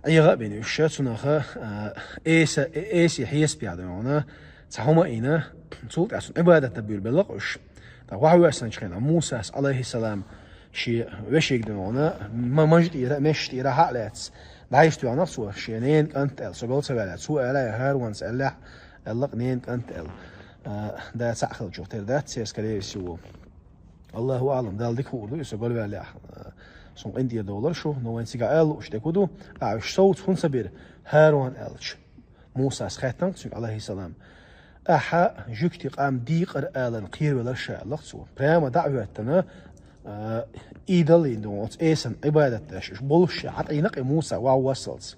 Ӏеха а бина уьш, цунах, а, эса, э-, эсий хьесапехь дойгӀана, цхьа хӀума а йина, цул тӀаьхьа цунна Ӏибадат дан буьйлабелла-кх уьш. ТӀаккха вахьвоьссинчу хенахь Мусас, Ӏалайхиссалам, шен вешига дойгӀана, ма-, маж тӀера, мешаш тӀера хьа а лаьцна, дӀайистоьхна-кх цо, шен ненан кӀант аьлла, со гал ца ваьлла, цо аьлла, я ХӀарунца аьллехь, аьлла-кх ненан кӀант аьлла. А, да цхьаъ хилчух тера дац церан, скорее всего. Аллаху аӀлам, Далла дика хуур ду, и со гал ваьллехь, а, суна къинтӀера довлар шу, но вайн цигахь ала лууш дерг хӀун ду, ахь уьш совца хӀунда ца бира, ХӀарун аьлча. Мусас хаьттина-кх цуьнга, Ӏалайхиссалам, ахьа жуьгтийн къам декъар аларна кхеравелар ша, аьлла-кх цо. Прямо дӀа а хӀоьттина, а, идол йина ду, оцу эсан Ӏибадат деш, уьш болуш ша, хьатӀаийна-кх и Муса вахьвоссалц.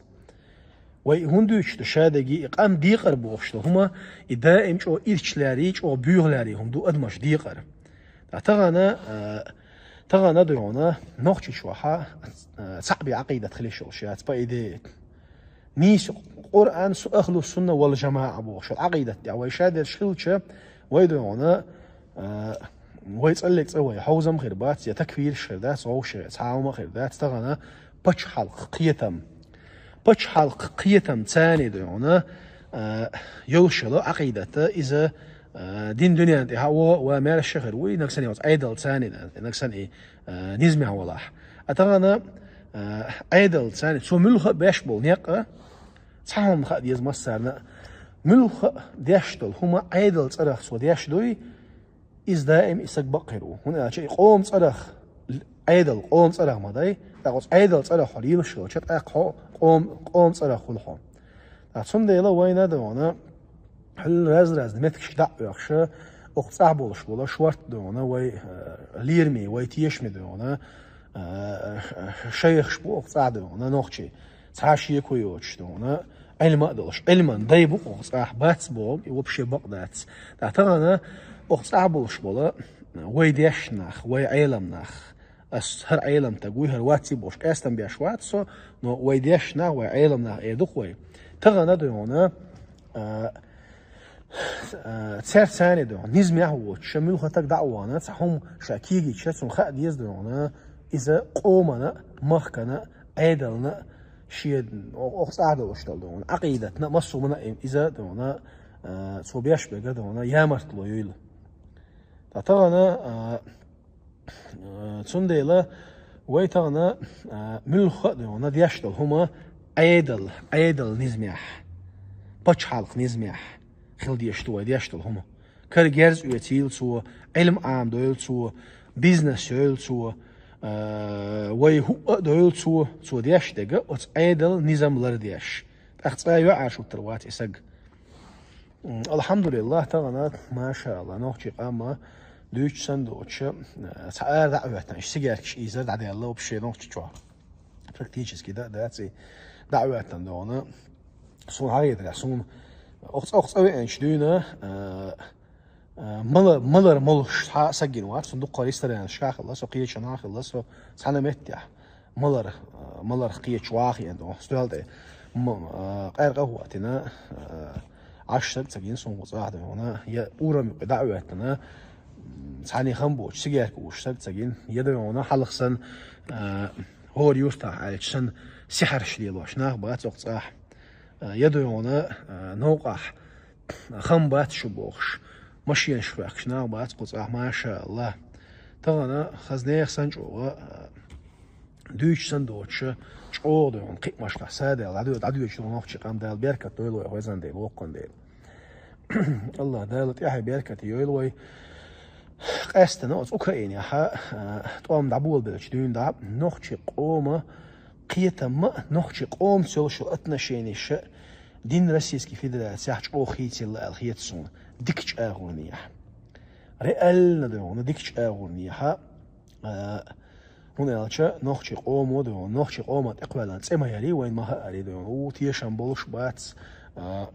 Вай и хӀунда дуьйцуш ду ша дерриге, и къам декъар бохуш ду хӀума, и даим чӀогӀа ирча лаьрий, чӀогӀа боьха лаьрий хӀума ду адамаш декъар. Ткъа тахана, а, тахана дойгӀана, Нохчийчохь, а, цхьаъ бен Ӏакъидат хила йиш йолуш яц, по идее. Нийса Къуръан, су-, ахлу сунна вал жамаӀа бохуш йолу Ӏакъидат тӀехь вай ша дерш хилча, вай дойгӀана, а, вай цӀаллиг цӀа вай хьовзам хир бац, я такфираш хир дац, вовшах цхьа хӀума хир дац, тахана пачхьалкх кхетам. Пачхьалкх кхетам царна дойгӀана, а, йолуш йолу Ӏакъидата иза, а, дин дуьненна тӀехь а вогӀу а ва маьрша хир вуй, нагахь санна оцу Ӏедал царна, нагахь санна и, а, низамехь валахь. А тахана, а, Ӏедал царна, цо муьлхха а беш болу некъ а, цхьа хӀума хаа деза массарна а, муьлхха а деш долу хӀума Ӏедал цӀарах цо деш дуй, иза даим и саг бакъ хир ву. ХӀунда аьлча и къоман цӀарах, Ӏедал къоман цӀарах ма дай, тӀаккха оцу Ӏедал цӀарах хьо лелаш хилча, тӀаккха хьо къом-, къоман цӀарах хуьлу хьо. Ткъа цундела вайна а дойгӀана, хьуьлла раз-разна меттигашка дӀа а оьхуш, окху цӀахь болуш болу шортта дойгӀана, вай, э, лераме, вай тешаме дойгӀана, э, шайхаш бу окху цӀахь дойгӀана, нохчий. Цхьа шеко йоцуш дойгӀана, Ӏилма а долуш. Ӏилман дай бу окху цӀахь, бац боху, и вообще бакъ дац. Ткъа тахана окху цӀахь болуш болу, вай дешна нах, вай Ӏелам нах, ас хӀара Ӏелам таг вуй, хӀара вац и бохуш, къестам беш вац со, но вай дешна нах, вай Ӏелам нах эр ду-кх вай. Тахана дойгӀана, а, а, церца царна дойгӀана, низамехь а воцуш, ша муьлхха таг дӀа а вахана, цхьа хӀума ша кегийча, цунна хаа деза дойгӀана, иза къомана а, махкана а, Ӏедална а, шен о-, окху цӀахь долуш долу дойгӀана, Ӏакъидатна а, массо а хӀумана а иза дойгӀана, а, цо беш берг дойгӀана, ямартло юйла. Ткъа тахана, а, Э, цундела вай тахана, э, муьлхха а дойгӀана деш долу хӀума Ӏедал, Ӏедал низамехь, пачхьалкх низамехь хила дезаш ду вай деш долу хӀума. Кара герз оьцийла цо, Ӏилма Ӏамадойла цо, бизнес йойла цо, э, вай хӀуъа а дойла цо, цо деш дерг оцу Ӏедал низам лардеш. ТӀаккха цкъа а йоӀ аьлла хӀуттур вац и саг. М, алхьамдулиллахь, тахана, машааллахь, нохчийн къам а дуьйцуш санна доцуш, э, цхьа ара дӀа а хӀоьттина, иштта сигаьркаш ийзар дӀадаьлла вообще Нохчийчохь. Практически дӀа а дац и, дӀа а хӀоьттина догӀана. Суна хьахетарехь, суна окху цӀа, окху цӀа веанчу дуьйна, э, э, мала-, малар молуш цхьа а саг гина вац, со дуккха ресторанашкахь а хилла, со кхечанхьа а хилла, со цхьана меттехь. Малар, маларх кхечу ваха еана догӀана, стоьл тӀе. М-, а, къаьркъа а хӀоттийна, а, Ӏаш саг ца гина суна кху цӀахь догӀана, я урам юкъе дӀа а хӀоьттина, м, цхьаьний хам боцуш, сигаьрка уьш саг ца гина, я догӀана хьалха санна, а, хӀора юьртахь аьлча санна, сихьарш лелош нах бац окху цӀахь. А, я догӀана, а, новкъахь хам бац шу бохуш, машенаш хӀоьхкуш нах бац кху цӀахь, машааллахь. Тахана хаза нехан санна чӀогӀа, а, дуьйцуш санна доцуш, чӀогӀа дойгӀана кхиамашкахь садаьлла, дӀадоь-, дӀадоьдуш ду нохчийн къам, Дала беркат дойла вай, хӀоьзан дела, воккхан дела. АллахӀ Дала тӀаьхье беркате йойла вай. Къаьстина оцу Украинехьа тӀом дӀаболабелча дуьйна дӀа нохчи къома кхетамма, нохчи къомца йолуш йолу отношенеш а дин Российский Федерацехь чӀогӀа хийцаелла аьлла хета суна, дикачу агӀорнехьа. Реально дуьйна дикачу агӀорнехьа, а, хӀунда аьлча нохчи къомо дуьйна, нохчи къома тӀекхваьллан цӀе ма ярий, вайн ма хаарий дуьйна, у, тешам болуш бац, а,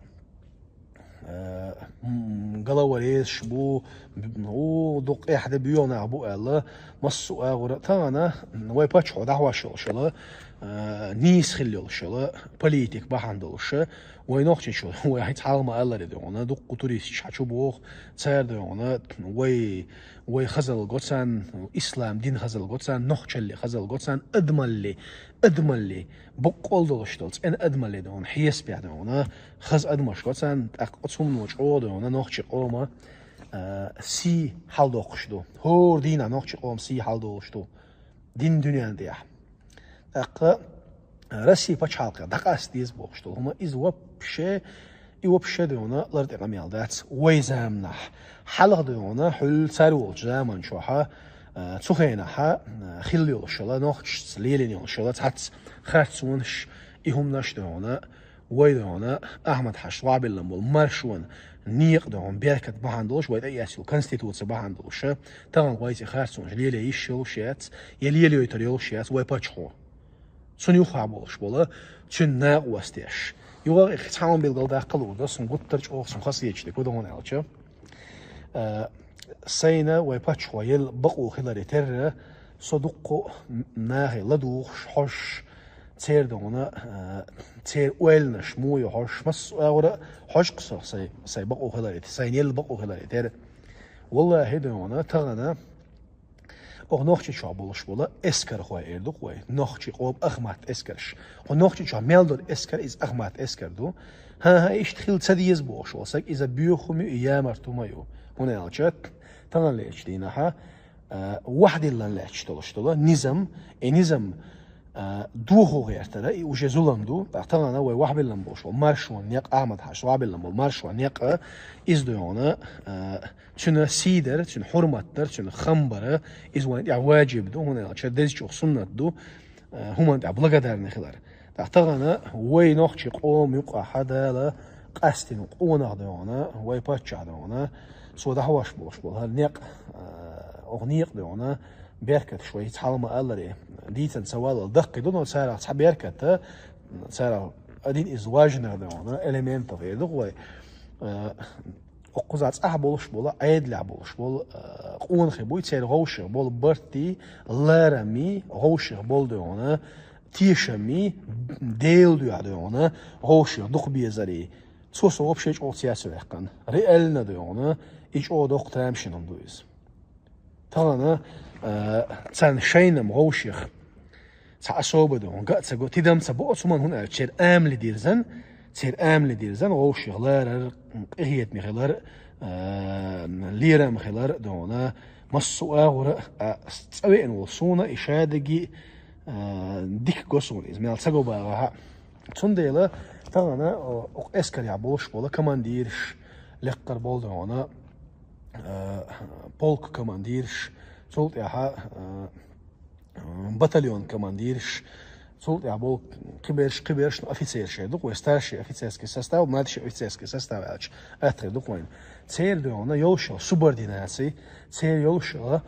э, м, галаварезаш бу, б-, у, дукха эхь де боьха нах бу аьлла, массо а агӀора тахана вай паччахьо дӀахьош йолуш йолу, э, нийса хилла йолуш йолу политик бахьана долуша, вай нохчичо, вай хьайца хьалха ма-аллара дуьйна, дуккха туристаш хьачу боху, цара дуьйна, вай, вай хазалла го царна, ислам дин хазалла го царна, нохчалли хазалла го царна, адамалли, адамалли, боккъал долуш долу, цӀена адамалли дуьйна, хьесапехь дуьйна, хаза адамаш го царна, тӀаккха оцу хӀумано чӀогӀа дуьйна нохчи къома, а, сий хьалдоккхуш ду. ХӀора дийнахь нохчи къома сий хьалдолуш ду дин дуьнен тӀехь. ТӀаккха Россия пачхьалкхе дӀакъаста деза бохуш долу хӀума, иза вообще, и вообще дуьйна лар тӀе къамел дац вай заманахь. Хьалха дуьйна, хьуьлла цара волчу заман чохьа, а, цу хенахьа, а, хилла йолуш йолу, нохчашца лелийна йолуш йолу, цхьацца харцонаш, и хӀуманаш дуьйна, вай дуьйна, Ахьмад-Хьаьжас вахьабиллина болу маршонан некъа дуьйна, беркат бахьана долуш, вай тӀеэцна йолу конституция бахьана долуша, тахана вайца и харцонаш леле йиш йолуш яц, я лелайойтур йолуш яц вай паччахьо. Цунна юххехь болуш болу, цуьнан накъосташ. Юха а цхьа хӀума билгалдаккха луур ду, суна гуттар а чӀогӀа суна хазахеташ дерг ду хӀунда аьлча. А, сайна вай паччахьо елла бакъо хиларе терра, со дуккха а нахе ладугӀуш, хьожуш, церан дуьйна, а, церан ойланаш муха ю хьожуш, массо а агӀора хьожу-кх со сайн, сайн бакъо хиларе, сайна елла бакъо хиларе терра. Валлахьи дуьйна, тахана оха Нохчийчохь болуш болу эскархой эр ду-кх вай, нохчий къоман ахмат эскарш. Хьо Нохчийчохь мел долу эскар, иза ахмат эскар ду. ХӀан-хӀа, иштта хила ца деза бохуш волу саг, иза боьха хӀума ю, и ямарта хӀума ю. ХӀунда аьлча тахана лаьттачу дийнахьа, а, вахьадиллина лаьтташ долуш долу низам, и низам, а, дохо гӀертара, и уже зулам ду. ТӀаккха тахана вай вахьабиллина болуш болу маршонан некъ, Ахьмад-Хьаьжас вахьабиллина болу маршонан некъ, иза дуьйна, а, цуьнан сий дар, цуьнан хьурмат дар, цуьнан хам бар, иза вайна тӀехь важиб ду, хӀунда аьлча дезачух суннат ду, а, хӀуманна тӀехь благодарный хилар. ТӀаккха тахана вай нохчий къоман юкъахь Дала къастийна къонах дуьйна, вай паччахь дуьйна, цо дӀахьош болуш болу хӀара некъ, а, оха некъа дуьйна, беркаташ вай хӀинца хьалха ма-аллара, дийцина ца валлал даккхий ду, но царах цхьа беркат, царах один из важных дуьйна элементов эр ду-кх вай. А, Оха кхузахь цӀахь болуш болу, Ӏедалехь болуш болу, а, къонахий буй, церан вовшех болу бартий, ларамий, вовшех болу дуьйна, тешамий, Делан дуьхьа дуьйна, вовшех дукха безарий. Цо со вообще чӀогӀа цецваьккхина. Реально дуьйна, и чӀогӀа доккха тамашийна хӀума ду иза. Тахана, а, царна шайна-м вовшех цхьа особо дуьйна, га а ца го, тидам ца бо оцу хӀуманна, хӀунда аьлча церан амали дирзина, церан амали дирзина, вовшех ларар, къинхетаме хилар, а, лерам хилар дуьйна, массо а агӀора, а, цӀа веана волу суна и шадерриге, а, дика го суна иза, мел ца го бахахь а. Цундела тахана, о, окху эскарехь болуш болу командираш лекхара болу дуьйна, а, полк командираш, цул тӀаьхьа, а, батальон командираш, цул тӀаьхьа болу кхиберш, кхиберш, ну, офицераш эр ду-кх вай, старший офицерский состав, младший офицерский состав аьлча, атта хир ду-кх вайна. Церан дуьйна йолуш йолу субординаций, церан йолуш йолу,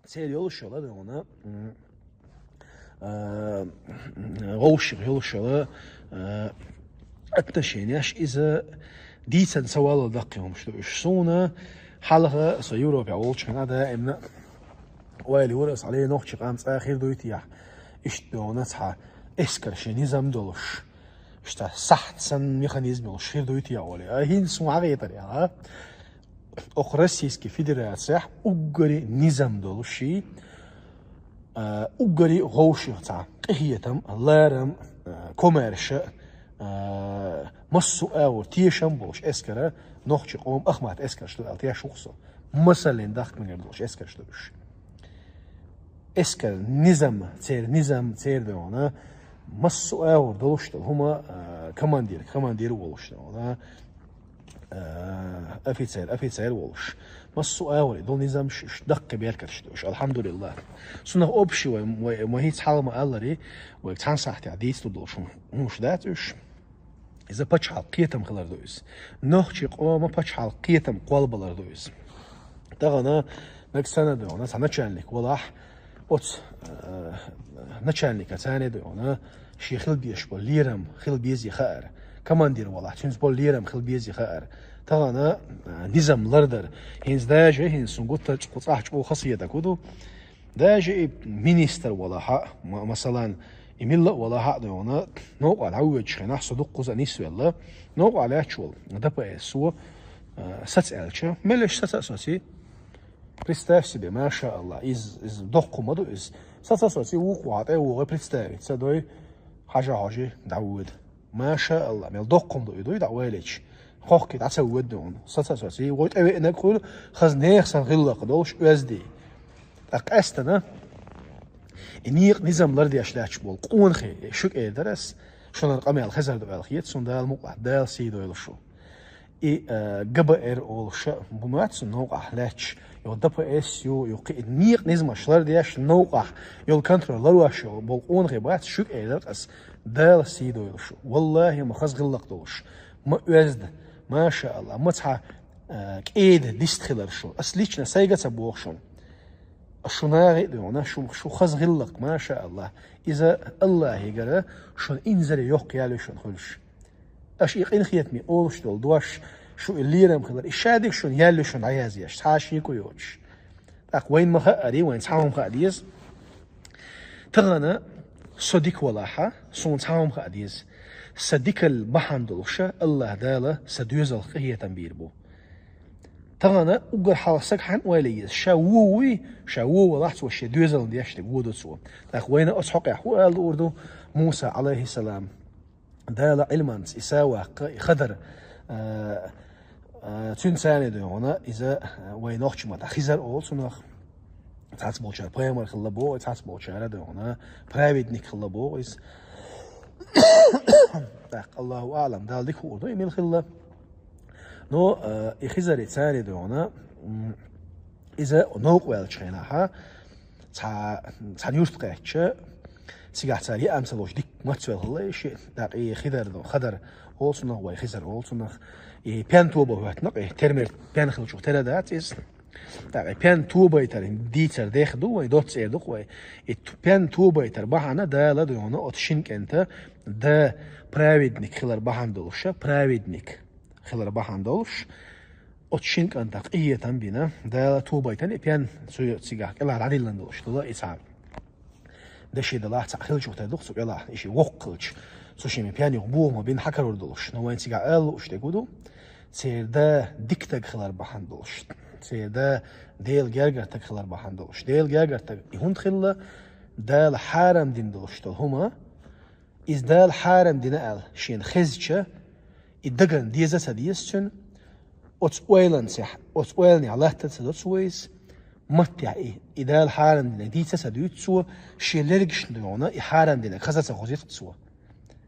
церан йолуш йолу дуьйна, м, а, вовшех йолуш йолу, а, отношенеш, иза дийцина ца валлал даккхий хӀумаш ду уьш. Суна хьалха со Европехь волчу хенахь даимна ойла йора аса, хьале нохчи къам цкъа хир дуй-те, иштта дуьйна цхьа эскар шен низам долуш, иштта сахьт санна механизм йолуш хир дуй-те олий. А хӀинца суна хьахетарехь, а? Окху Российский Федерацехь уггаре низам долуш, а, уггаре вовшех цхьа къинхетам, ларам, а, комаьрша, а, массо а агӀор тешам болуш эскара нохчи къоман ахмат эскарш ду аьлла теш ву-кх со. Масаллин дахка мегар долуш эскарш ду уьш. Эскар низам, церан низам, церан дуьйна, массо а агӀор долуш долу хӀума, а, командир, командир волуш дуьйна, э, офицер, офицер волуш. Массо а вара, дол низамаш, уьш даккхий беркаташ ду уьш, алхьамдулиллахӀ. Цунах общий вай, вай, вай хӀинца хьалха ма-аллара, вай цхьана сахьтехь дийца ду долуш хӀумаш дац уьш. Иза пачхьалкх кхетам хилар ду иза. Нохчийн къоман пачхьалкх кхетам кхоллабалар ду иза. Тахана наг санна ду хьуна, цхьа начальник валахь, оцу, э, начальника царна ду хьуна, шен хила безаш болу лерам хила безий хаьара. Командир валахь, цуьнца болу лерам хила безий хаьара. Тахана, э, низам лардар. ХӀинца даже, хӀинца суна гуттар а кху цӀахь чӀогӀа хазахетарг хӀун ду? Даже и министр валахь, ма-, масалан, и милла а валахь а ду хьуна, новкъахь дӀавоьдучу хенахь со дуккхуза а нисвелла, новкъахь лаьтташ волу Д П С-о, э, саца аьлча, меллаша саца а соций, представь себе, маша Аллах, иза, иза доккха хӀума ду иза. Саца а соций, вукху вахьа тӀе а вогӀий, представить ца дой, хьажа хьожий, дӀавоьду. Маша Аллах, мел доккха хӀума ду и, дуй дӀа вайлича. Хохкий дӀа ца воьду хьуна. Саца а соций, вай тӀевеанарг хуьлу, хаза нехан санна гӀиллакх долуш оьзда. ТӀаккха къаьстина, и некъан низам лардеш лаьтташ болу къонахий, шуьга эр дара ас, шуна къамел хезар ду аьлла хета суна, Дала мукъалахь, Дала сий дойла шу. И, э, Г Б Р олуш а бу моьтту суна новкъахь лаьтташ, йо Д П С ю, йо кхин а некъан низамаш лардеш, новкъахь йолу контроль ларош йолу болу къонахий бац, шуьга эр дара ас, Дала сий дойла шу. ВаллахӀи, ма хаза гӀиллакх долуш, ма оьзда, маша Аллах, ма цхьа, э, кӀеда дист хилар шу. Ас лично сайга а ца боху шуна. Шу нахе а ду хьуна, шу, шу хаза гӀиллакх, маша Аллах. Иза Аллахьигара шуна инзаре йоккха ял ю шуна хуьлуш. Аша и къинхетаме олуш долу дош, шу и лерам хилар, и шадерг шуна ял ю шуна дӀаязъеш, цхьа а шеко йоцуш. ТӀаккха вайна ма-хаъара, вайна цхьа хӀума хаа деза. Тахана со дика валахь, суна цхьа хӀума хаа деза. Сан дикалла бахьана долуш а Аллахь Дала сан доьзалх къинхетам бийр бу. Тахана уггар хьалха сага хьанна ойла еза? Ша вон вуй, ша вон валахь, цо шен доьзална деш дерг вон ду цо. ТӀаккха вайна оцу хьокъехь хӀун ала луур ду? Муса, Ӏалайхиссалам, Дала Ӏилманца и са ваккха, и Хадар, а, а, цуьнан царна ду хьуна, иза, а, вай нохчийн маттахь Хизар олу цунах. Цхьацца болчара пайхамар хилла боху, цхьацца болчара ду хьуна праведник хилла боху иза. ТӀаккха, Аллаху аълам, Дала дика хуур ду, и мила хилла. Но, э, и Хизари цари ду хьуна, м, иза новкъа ваьллачу хенахь, цхьа, цхьана юрта кхаьчча, цигахь цара яа ца луш дика мацвелла хилла и шиъ, тӀаккха и Хидар ду, Хадар олу цунах, вай Хизар олу цунах, и пен тоба хӀоьттина, и термер пен хилчух тера дац иза. ТӀаккха и пен тобайтар дийцар дех ду вай, доцца эр ду-кх вай. И т-, пен тобайтар бахьана Дала ду хьуна оцу шина кӀентан да праведник хилар бахьана долуш, праведник хилар бахьана долуш, оцу шина кӀантах къинхетам бина, Дала тобайтан и пен цу цигахь кӀелахь дӀадиллина долуш дала и цхьа. Деши далахь цхьаъ хилчух тера ду-кх цу кӀелахь, и ши воккха хилча, цу шимма пен юха боху ма бина хьакарур долуш. Но вайн цигахь ала лууш дерг хӀун ду? Церан да дика стаг хилар бахьана долуш. Церан да Делан гергара стаг хилар бахьана долуш. Делан гергара стаг и хӀунда хилла? Дала хьарам дина долуш долу хӀума, иза Дала хьарам дина аьлла шена хезча, и дагана деза а ца деза цуьнан, оцу ойланцехь, оцу ойланехь латта а ца до цо иза, маттехь и, и Дала хьарам динарг дийца а ца дуьйцу цо, шен лергашна ду хьуна и хьарам динарг хаза а ца хозуьйту-кх цо.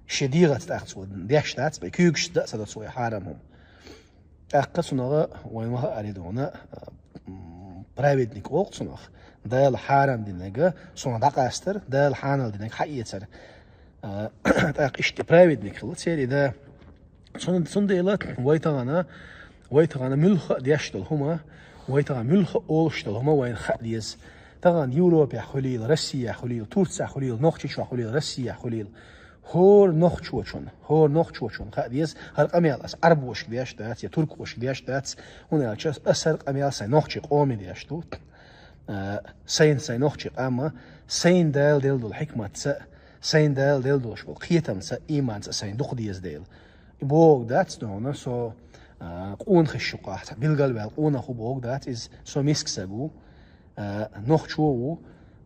Шен дегӀаца тӀаккха цо деш дац, бен куьйгашца дан а ца до цо и хьарам хӀума. ТӀаккха цунах вайн ма-хаъара ду хьуна, м, праведник олу-кх цунах. Дала хьарам динарг цунах дӀакъастар, Дала хьанал динарг хьаэцар. А, тӀаккха иштта праведник хилла церан да. Цун-, цундела вай тахана, вай тахана муьлхха а деш долу хӀума, вай тахана муьлхха а олуш долу хӀума вайна хаа деза. Тахана Европехь хуьлийла, Россехь хуьлийла, Турцехь хуьлийла, Нохчийчохь хуьлийла, Россехь хуьлийла. ХӀора нохчочун, хӀора нохчочун хаа деза, хӀара къамел ас Ӏарбошка деш дац, я туркошка деш дац, хӀунда аьлча ас хӀара къамел сайн нохчийн къоме деш ду. А, сайна сайн нохчийн къам а, сайна Дала делла долу хьикматца, сайна Дала делла долуш болу кхетамца, ийманца сайн дукха деза дела. И бохург дац ду хьуна, со, а, къонахий шуьгахь, цхьа билгалваьлла къонах ву бохург дац иза, со миска саг ву, а, нохчо ву,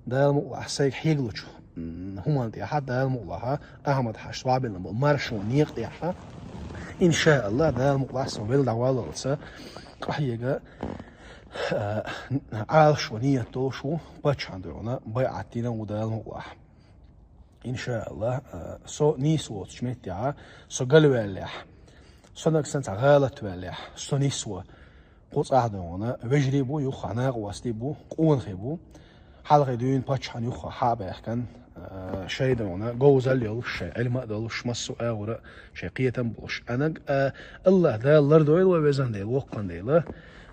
Дала мукъалахь сайга хьегалучу, м, хӀуманна тӀехь, Дала мукъалахь, Ахьмад-Хьаьжас вабелла болу маршонан некъа тӀехь, иншааллах, Дала мукъалахь со велла дӀаваллалца, къахьега, а, Ӏалашо ният долуш ву, паччахьна ду хьуна байӀат дина ву Дала мукъалахь. Иншааллах, а, со нийса воцучу меттехь, со галваьллехь, Со нагахь санна цхьа гӀалат ваьллехь, со нисво. Кху цӀахь догӀана вежарий бу, юха накъостий бу, къонахий бу. Хьалхе дуьйна паччахьан юха хьа а баьхкан, а, шайн догӀана говзал йолуш, шайн Ӏилма а долуш, массо а агӀора шайн кхетам болуш. Анаг, а, Аллах Дала лардойла вай везан Дела, воккхан Дела,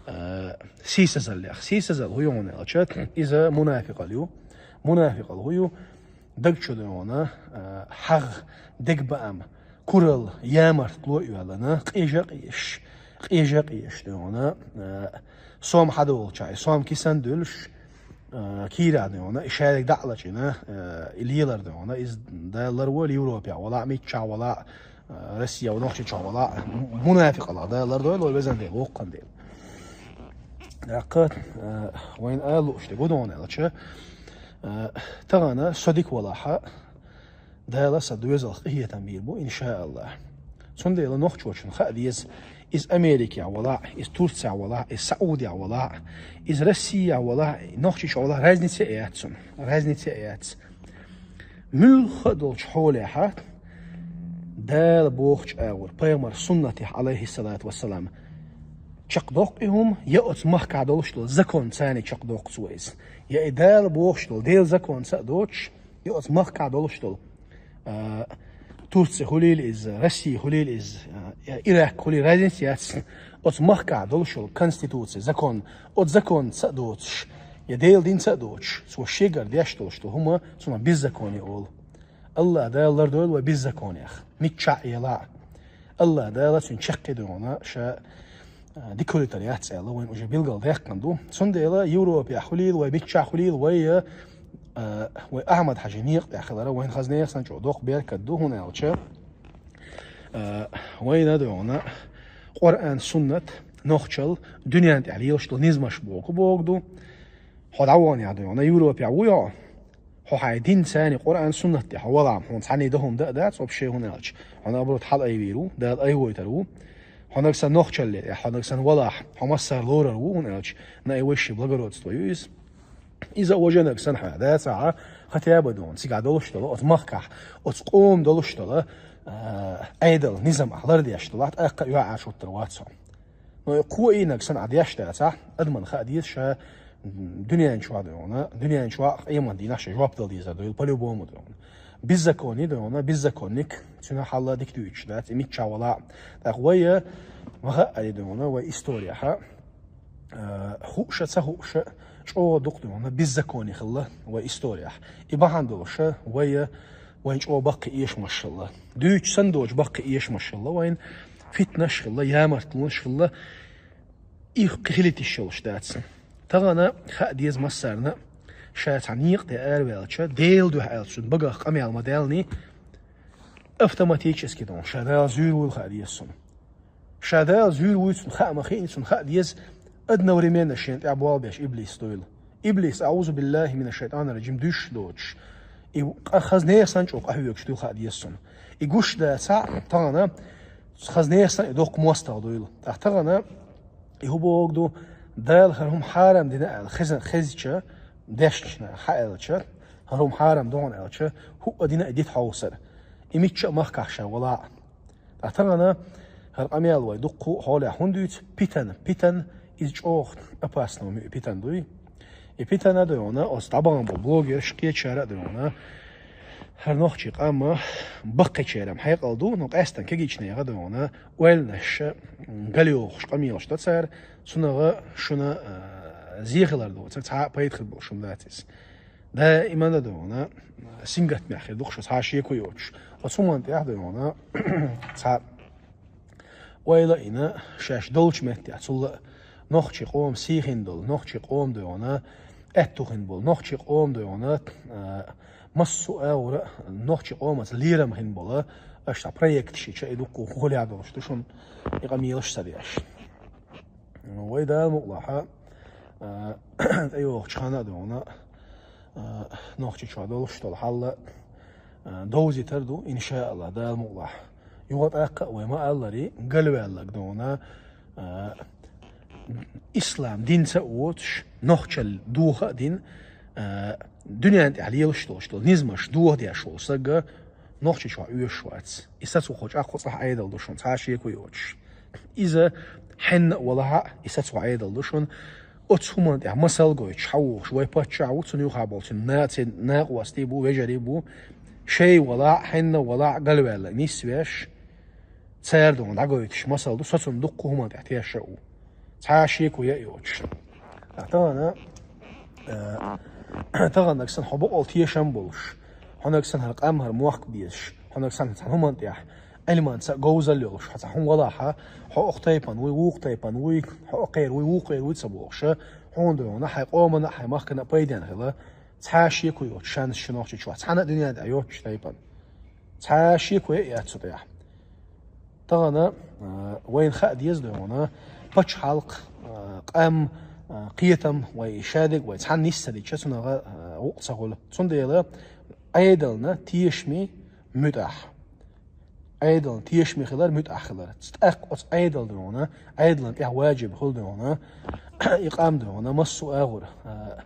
а, сийсазаллех. Сийсазал хӀу йогӀана аьлча, иза мунафикъал ю. Мунафикъал хӀу ю? Даг чу догӀана, а, хьагӀ, дегабаам, курал, ямартло а йоьллана, къежа а къеш, къежа а къеш догӀана, а, сом хьадолча, и сом кисан дуьллуш, а, кийра догӀана, и шаьлиг дӀа а лачкъина, а, и лелар догӀана, иза Дала ларвойла Европехь вала а, миччахь вала а, а, Россия, Нохчийчохь вала а, мунафикъалах Дала лардойла вай везан Дела, воккхан Дела. ТӀаккха, а, вайна ала лууш дерг хӀу догӀана аьлча, а, тахана со дика валахь, Дала сан доьзалх къинхетам бийр бу, иншааллах. Цундела нохчочун хаа деза, иза Америкехь вала а, иза Турцехь вала а, иза Саудехь вала а, иза Россиехь вала а, Нохчийчохь вала а, разница а яц цунна. Разница а яц. Муьлхха а долчу хьолехьа Дала бохучу агӀор, пайхамар суннатехь, алейхиссалату вассалам, чекхдоккху и хӀума, я оцу махкахь долуш долу закон царна чекхдоккху цо иза, я и Дала бохуш долу Делан законца а доцуш, я оцу махкахь долуш долу, а, Турция хуьлийла иза, Россия хуьлийла иза, а, я Ирак хуьлийла, разница яц, оцу махкахь долуш долу конституция, закон, оцу законца а доцуш, я Делан динца а доцуш, цо шегара деш долуш долу хӀума, цунах беззаконие олу. Аллах Дала лардойла вай беззаконех, миччахь а елахь. Аллах Дала цуьнан чаккхе догӀана ша, а, дика хуьлуьйтур яц аьлла, вайна уже билгал даьккхина ду. Цундела Европехь хуьлийла вай, миччахь хуьлийла вай, а, вай Ахьмад-Хьаьжин некъа тӀехь хилара вайна хаза нехан санна чӀогӀа доккха беркат ду, хӀунда аьлча, а, вайна догӀана Къуръан, суннат, нохчалла, дуьненна тӀехь лелаш долу низамаш боху, боху ду. Хьо дӀаваханехь догӀана Европехь вуй хьо? Хьо хьайн дин царна, Къуръан, суннат тӀехь валахь, хьуна цхьанний дан хӀума дан а дац, вообще, хӀунда аьлча хьо наоборот хьала айвийр ву, Дала айвойтур ву. Хьо нагахь санна нохчалле, хьо нагахь санна валахь, хьо массара лорур ву, хӀунда аьлча на и высшее благородство ю иза. Иза а важа нагахь санна хьан дацахь, хотя бы догӀана цигахь долуш долу, оцу махкахь, оцу къоман долуш долу, а, Ӏедал, низам ахь лардеш долахь, тӀаккха а юьхьӀаьржа хӀуттур вац хьо. Но и кхо а нагахь санна Ӏа деш дацахь, адамна хаа деза ша, м, дуьнен чохь догӀана, дуьнен чохь а, къемат дийнахь а ша жоп дала дезар дуйла, по-любому догӀана. Беззаконие догӀана, беззаконник, цуьнан хьал дика дуьйцуш дац, и миччахь вала а. ТӀаккха вай, ма хаъара догӀана, вай историяхь, а, хууша, ца хууша, чӀогӀа дукха догӀана беззаконие хилла вай историяхь. И бахьана долуша вай, вайн чӀогӀа баккхий эшамаш хилла. Дуьйцуш санна доцуш баккхий эшамаш хилла вайн, фитнаш хилла, ямартлонаш хилла, и кхин хила йиш йолуш дац. Тахана хаа деза массарна, ша цхьа некъа тӀе араваьлча, Делан дуьхьа аьлча, цуьнан багах къамел ма даьллий, автоматически догӀана, ша Дала зуьйр вуйла хаа деза цунна. Ша Дала зуьйр вуй цунна хаа ма хиъна, цунна хаа деза, одновременно шена тӀехь болх беш иблис дуйла. Иблис, аӀузу биллахӀи мина шшайтӀани рражим, дуьйш доцуш. И къа-, хаза нехан санна чӀогӀа къахьоьгуш дуйла хаа деза цунна. И гуш дацахь, тахана хаза нехан санна и доккха мостагӀа дуйла. ТӀаккха тахана и хӀун боху ду, Дала хӀара хӀума хьарам дина аьлла, хеза-, хезча, дешначу наха хьааьлча, хӀара хӀума хьарам догӀана аьлча, хӀуъа дина и дита хьовсар. И мичча а махкахь ша вала а. Ткъа тахана хӀара къамел вай дуккха а хьолехь хӀунда дуьйцу? Питан, питан, иза чӀогӀа опасный хӀума ю, питан дуй. И питана догӀана, оцу дӀабахана болу блогерш кхечара а догӀана, хӀара нохчийн къам баккхийчеран хьекъал ду, но къаьстина кегийчу нехан догӀана, ойланаш, галйохуш къамелаш до цара, цунах шуна, а, зе хилар доцург цхьа а пайда хир болуш хӀума дац иза. Даиман а догӀана, сингаттамехь хир ду-кх шу цхьа а шеко йоцуш. Оцу хӀуманна тӀехь догӀана, цхьа ойла а йина, шаьш долчу меттехь, цул а нохчийн къоман сий хин долу, нохчийн къоман догӀана аьтту хин болу, нохчийн къоман догӀана, а, массо а агӀора нохчийн къомаца лерам хин болу, аша цхьа проекташ йича, и дуккха а хӀуллехь долуш ду шуна и къамелаш ца деш. Вай Дала мукъалахь, а, тӀейогӀучу ханна а догӀана, а, Нохчийчохь долуш долу хьал а, а, довзийтар ду, иншааллахӀ, Дала мукъалахь. Юха тӀаккха а вай ма-аллара, галваьлларг догӀана, а, ислам динца а воцуш, нохчалла доха а дина, а, дуьненна тӀехь лелаш долуш долу низамаш доха деш волу саг а, Нохчийчохь оьшуш вац. И сацо хо чӀаккху цӀахь Ӏедал ду шуна, цхьа а шеко йоцуш. Иза хьенна а валахь а, и сацо Ӏедал ду шуна. Оцу хӀуманна тӀехь масал гойтуш хьан вохуш вай паччахь ву, цунна юххехь болчу нацийн накъостий бу, вежарий бу. Шай валахь а, хьенна а валахь а, галваьлла нисвеш, цара дуьхьал дӀагойтуш масал ду, со цунна дуккха хӀуманна тӀехь тешаш а ву. Цхьа а шеко ян а йоцуш. Тахана, э, тахана нагахь санна хьо бакъволу тешам болуш, хьо нагахь санна хӀара къам, хӀара мохк безаш, хьо нагахь санна цхьана хӀуманна тӀехь Ӏилманца а говзалла йолуш, хьо цхьа хӀума валахь а, хьо окху тайпана вуй, вукху тайпана вуй, хьо кхера вуй, вукху кхера вуй ца бохуш, хьуна дуьхьал хьайн къомана а, хьайн махкана а пайденна хила, цхьа а шеко йоцуш шанс шу Нохчийчохь, цхьана а дуьнен тӀехь йоцучу тайпана. Цхьа а шеко ян а яц цу тӀехь. Тахана, а, вайна хаа деза дуьхьал, пачхьалкх, а, къам, а, кхетам, вай шадерг вай цхьаьна нисса дича, цунах, а, гӀуллакх ца хуьлу. Цундела Ӏедална тешаме муьтӀахь. Ӏедална тешаме хилар, муьтӀахь хилар. ТӀаккха оцу Ӏедал дуьхьал, Ӏедална тӀехь ваджиб хуьлу дуьхьал, и къам дуьхьал, массо а агӀор, а,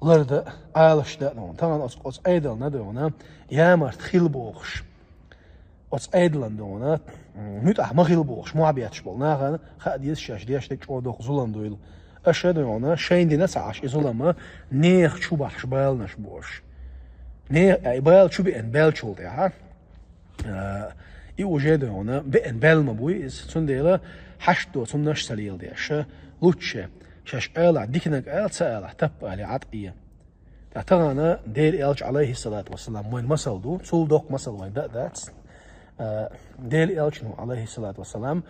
лардан а, Ӏалашдан а дуьхьал. Тахана оцу, оцу Ӏедална дуьхьал, ямарта хила бохуш. Оцу Ӏедална дуьхьал, м, муьтӀахь ма хила бохуш, мохь бетташ болу нахана хаа деза шаьш деш дерг чӀогӀа доккха зулам дуйла. Аша дуьхьал, шайна дина ца Ӏаш и зулам, нехан чу бахьаш баланаш бу аша. Не-, ай, бала чу беана баьллачул тӀаьхьа, а, и уже дуьхьал, беана баьлла ма буй иза. Цундела хьашт доцу хӀуманаш ца леладеш, лучше шаьш алахь диканиг ала, ца алахь таппа алий Ӏад Ӏе. Ткъа тахана Делан Элча, Ӏалайхиссалату вассалам, вайн масал ду, цул доккха масал вайн дан а дац. А, Делан Элчано, Ӏалайхиссалату вассалам,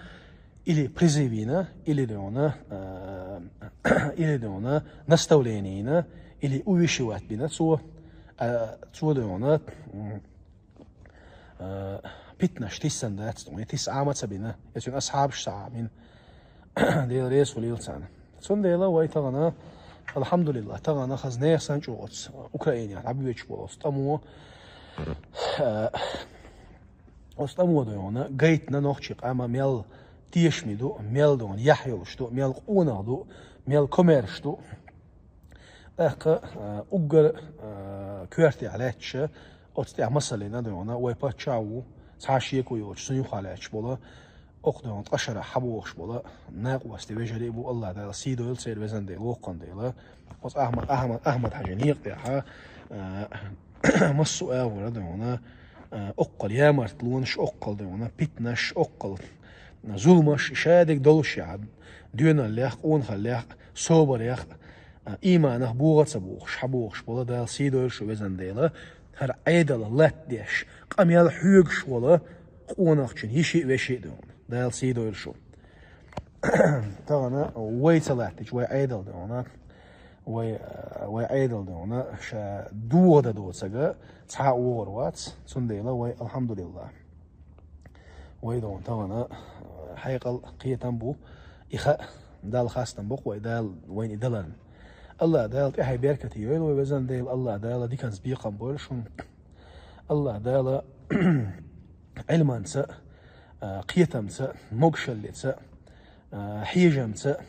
или призыв йина, или дуьхьал, а, или дуьхьал наставление йина, или увещевать бина цо, а, цо дуьхьал, м, а, питанаш тиссина дац, тхуна тисса Ӏама ца бина, я цуьнан асхьабаш ца Ӏамина, Дела реза хуьлийла царна. Цундела вай тахана, алхьамдулиллахь, тахана хаза нехан санна чӀогӀа оцу Украинехь дӀабоьдуш болу оцу тӀамо, а, оцу тӀамо дуьхьал, гайтина нохчийн къам мел тешаме ду, мел дуьхьал яхь йолуш ду, мел къонах ду, мел комаьрша ду. ТӀаккха, а, уггар, а, коьртехь лаьтташ, оцу тӀехь масаллина дуьхьал, вай паччахь а ву, цхьа а шеко йоцуш, цунна юххехь лаьтташ болу, окху дуьхьал ткъа шарахь хьан бохуш болу, накъостий вежарий а бу, Аллах Дала сий дойла церан, везан Дела, воккхан Дела. Оцу Ахьмад, Ахьмад, Ахьмад-Хьаьжин некъа тӀехь, а, массо а агӀора дуьхьал, а, оккхал ямартлонаш, оккхал дуьхьал, питанаш, оккхал зуламаш, шадерг долуш яхь, доьналлех, къонахаллех, собарех, а, ийманах богӀу ца бохуш, хьан бохуш болу, Дала сий дойла шу, везан Дела, хӀара Ӏедал латтадеш, къамел хьоьгуш волу къонахчун йиши а, веши а дуьхьал. Дала сий дойла шу. Тахана вай ца латтича, вай Ӏедал дуьхьал, вай, вай Ӏедал дуьхьал, ша догӀа дан доцург цхьа а вогӀур вац, цундела вай, алхьамдулиллахь. Вай дуьхьал тахана, а, хьекъал, кхетам бу, и хаа, Далла хастам боккху вай, Дала вайна и даларна. Аллах Дала тӀаьхье беркате йойла вай, везан Дела, Аллах Дала диканца бекхам бойла шуна. Аллах Дала Ӏилманца, а, кхетамца, могушаллица, а, хьежамца,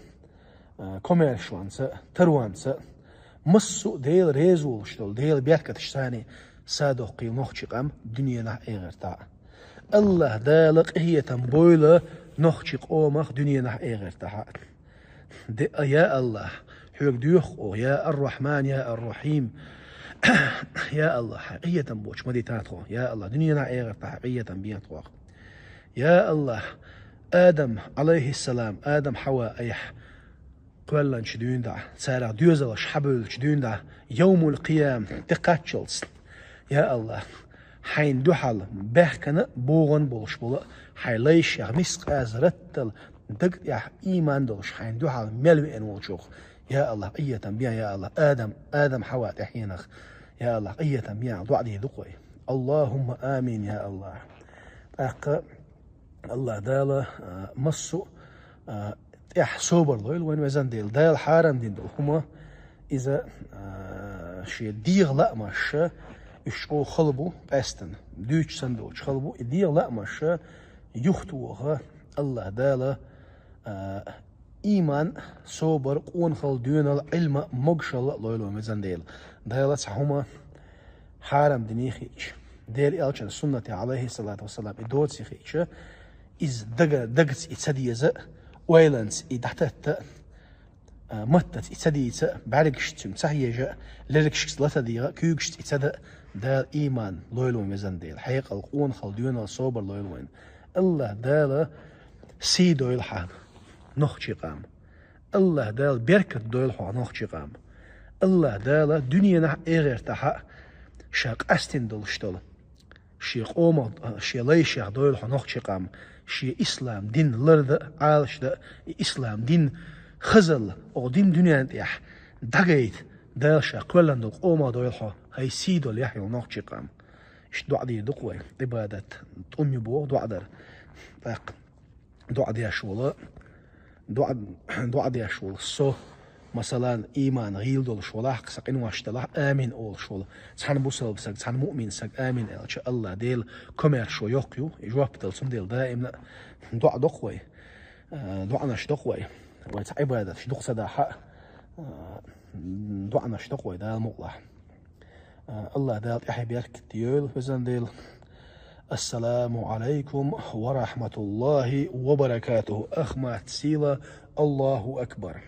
а, комаьршонца, таронца, массо а Дела реза волуш долу, Делан беркаташ царна садоккхийла нохчийн къам дуьненахь а, эхартахь а. Аллах Дала къинхетам бойла нохчийн къомах дуьненахь а, эхартахь а. Де, я Аллах, хьоьга доьху оха, я Ар-Рахьман, я Ар-Рахьим. Я Аллах, хьайн къинхетам боцуш ма дитахь тхо. Я Аллах, дуьненахь а, эхартахь а хьайн къинхетам бехьа тхох. Я Аллах, Адам, Ӏалайхиссалам, Адам-Хьава айхьа кхоьллинчу дуьйна дӀа, царах доьзалш хьабевллачу дуьйна дӀа, йовмул-къиям тӀекхаччалц, я Аллах, хьайна дуьхьал баьхкина а, богӀун болуш болу а хьайн лайшех мискъаза раттал даг тӀехь ийман долуш хьайна дуьхьал мел веана волчух, я Аллах, къинхетам бехьа, я Аллах, Адам, Адам-Хьава тӀаьхьенах, я Аллах, къинхетам бехьа, доӀа дийр ду-кх вай. Аллахумма амин, я Аллах. ТӀаккха Аллах Дала, а, массо а, а, тӀехь собар лойла вайн, везан Дела. Дала хьарам дина долу хӀума, иза, а, шен дегӀан лаамаша, уьш чӀогӀа хала бу, къаьстина дуьйцуш санна долчу хала бу, и дегӀан лаамаша юхатоха Аллах Дала, а, ийман, собар, къонахалла, доьналла, Ӏилма, могушалла а лойла вайн, везан Дела. Дала цхьа хӀума хьарам диний хиъча, Дела элчан суннате, алейхиссалату вассалам, и доци хиъча, из дага, дагаца и ца деза, ойланца и дӀататта, а, маттаца и ца дийца, бӀаргашца цуьнга ца хьежа, лергашца лата дегӀа, куьйгашца и ца да, Дала иман лойла вайна, везан Дела. Хьекъал, къонахал, доьнал, собар лойла вайна. Аллах Дала сий дойла хьан нохчий къам. Аллах Дала беркат дойла хьо нохчий къам. Аллах Дала дуьненахь а, эхартахь а ша къастина долуш долу шен къомах, шен лайшех дойла хьо нохчий къам, шен ислам дин ларда а, Ӏалашда а, и ислам дин хазалла, оха дин дуьнен тӀехь дӀагайта, Дала ша кхоьллина долу къомах дойла хьо, хӀай сий долу яхь йолу нохчий къам. Иштта доӀа дийр ду-кх вай, Ӏибадат тӀум ю боху доӀа дар. ТӀаккха доӀа деш волу, доӀа, доӀа деш волу со, масалан, иман гӀийла долуш валахь, сан къиношна делахь, амин олуш волу цхьана бусалба саг, цхьана муъмин саг амин аьлча, Аллах Дела комаьршо йоккха ю, и жоп дала, цундела даимна доӀа до-кх вай, а, доӀанаш до-кх вай. Вай цхьа Ӏибадаташ дукха ца дахь а, а, доӀанаш до-кх вай, Дала мукъалахь. Аллах Дала тӀаьхье беркат йойла, везан Дела. Ассаламу Ӏалайкум ва рахматуллахи ва баракатуху. Ахмат сила, Аллаху акбар.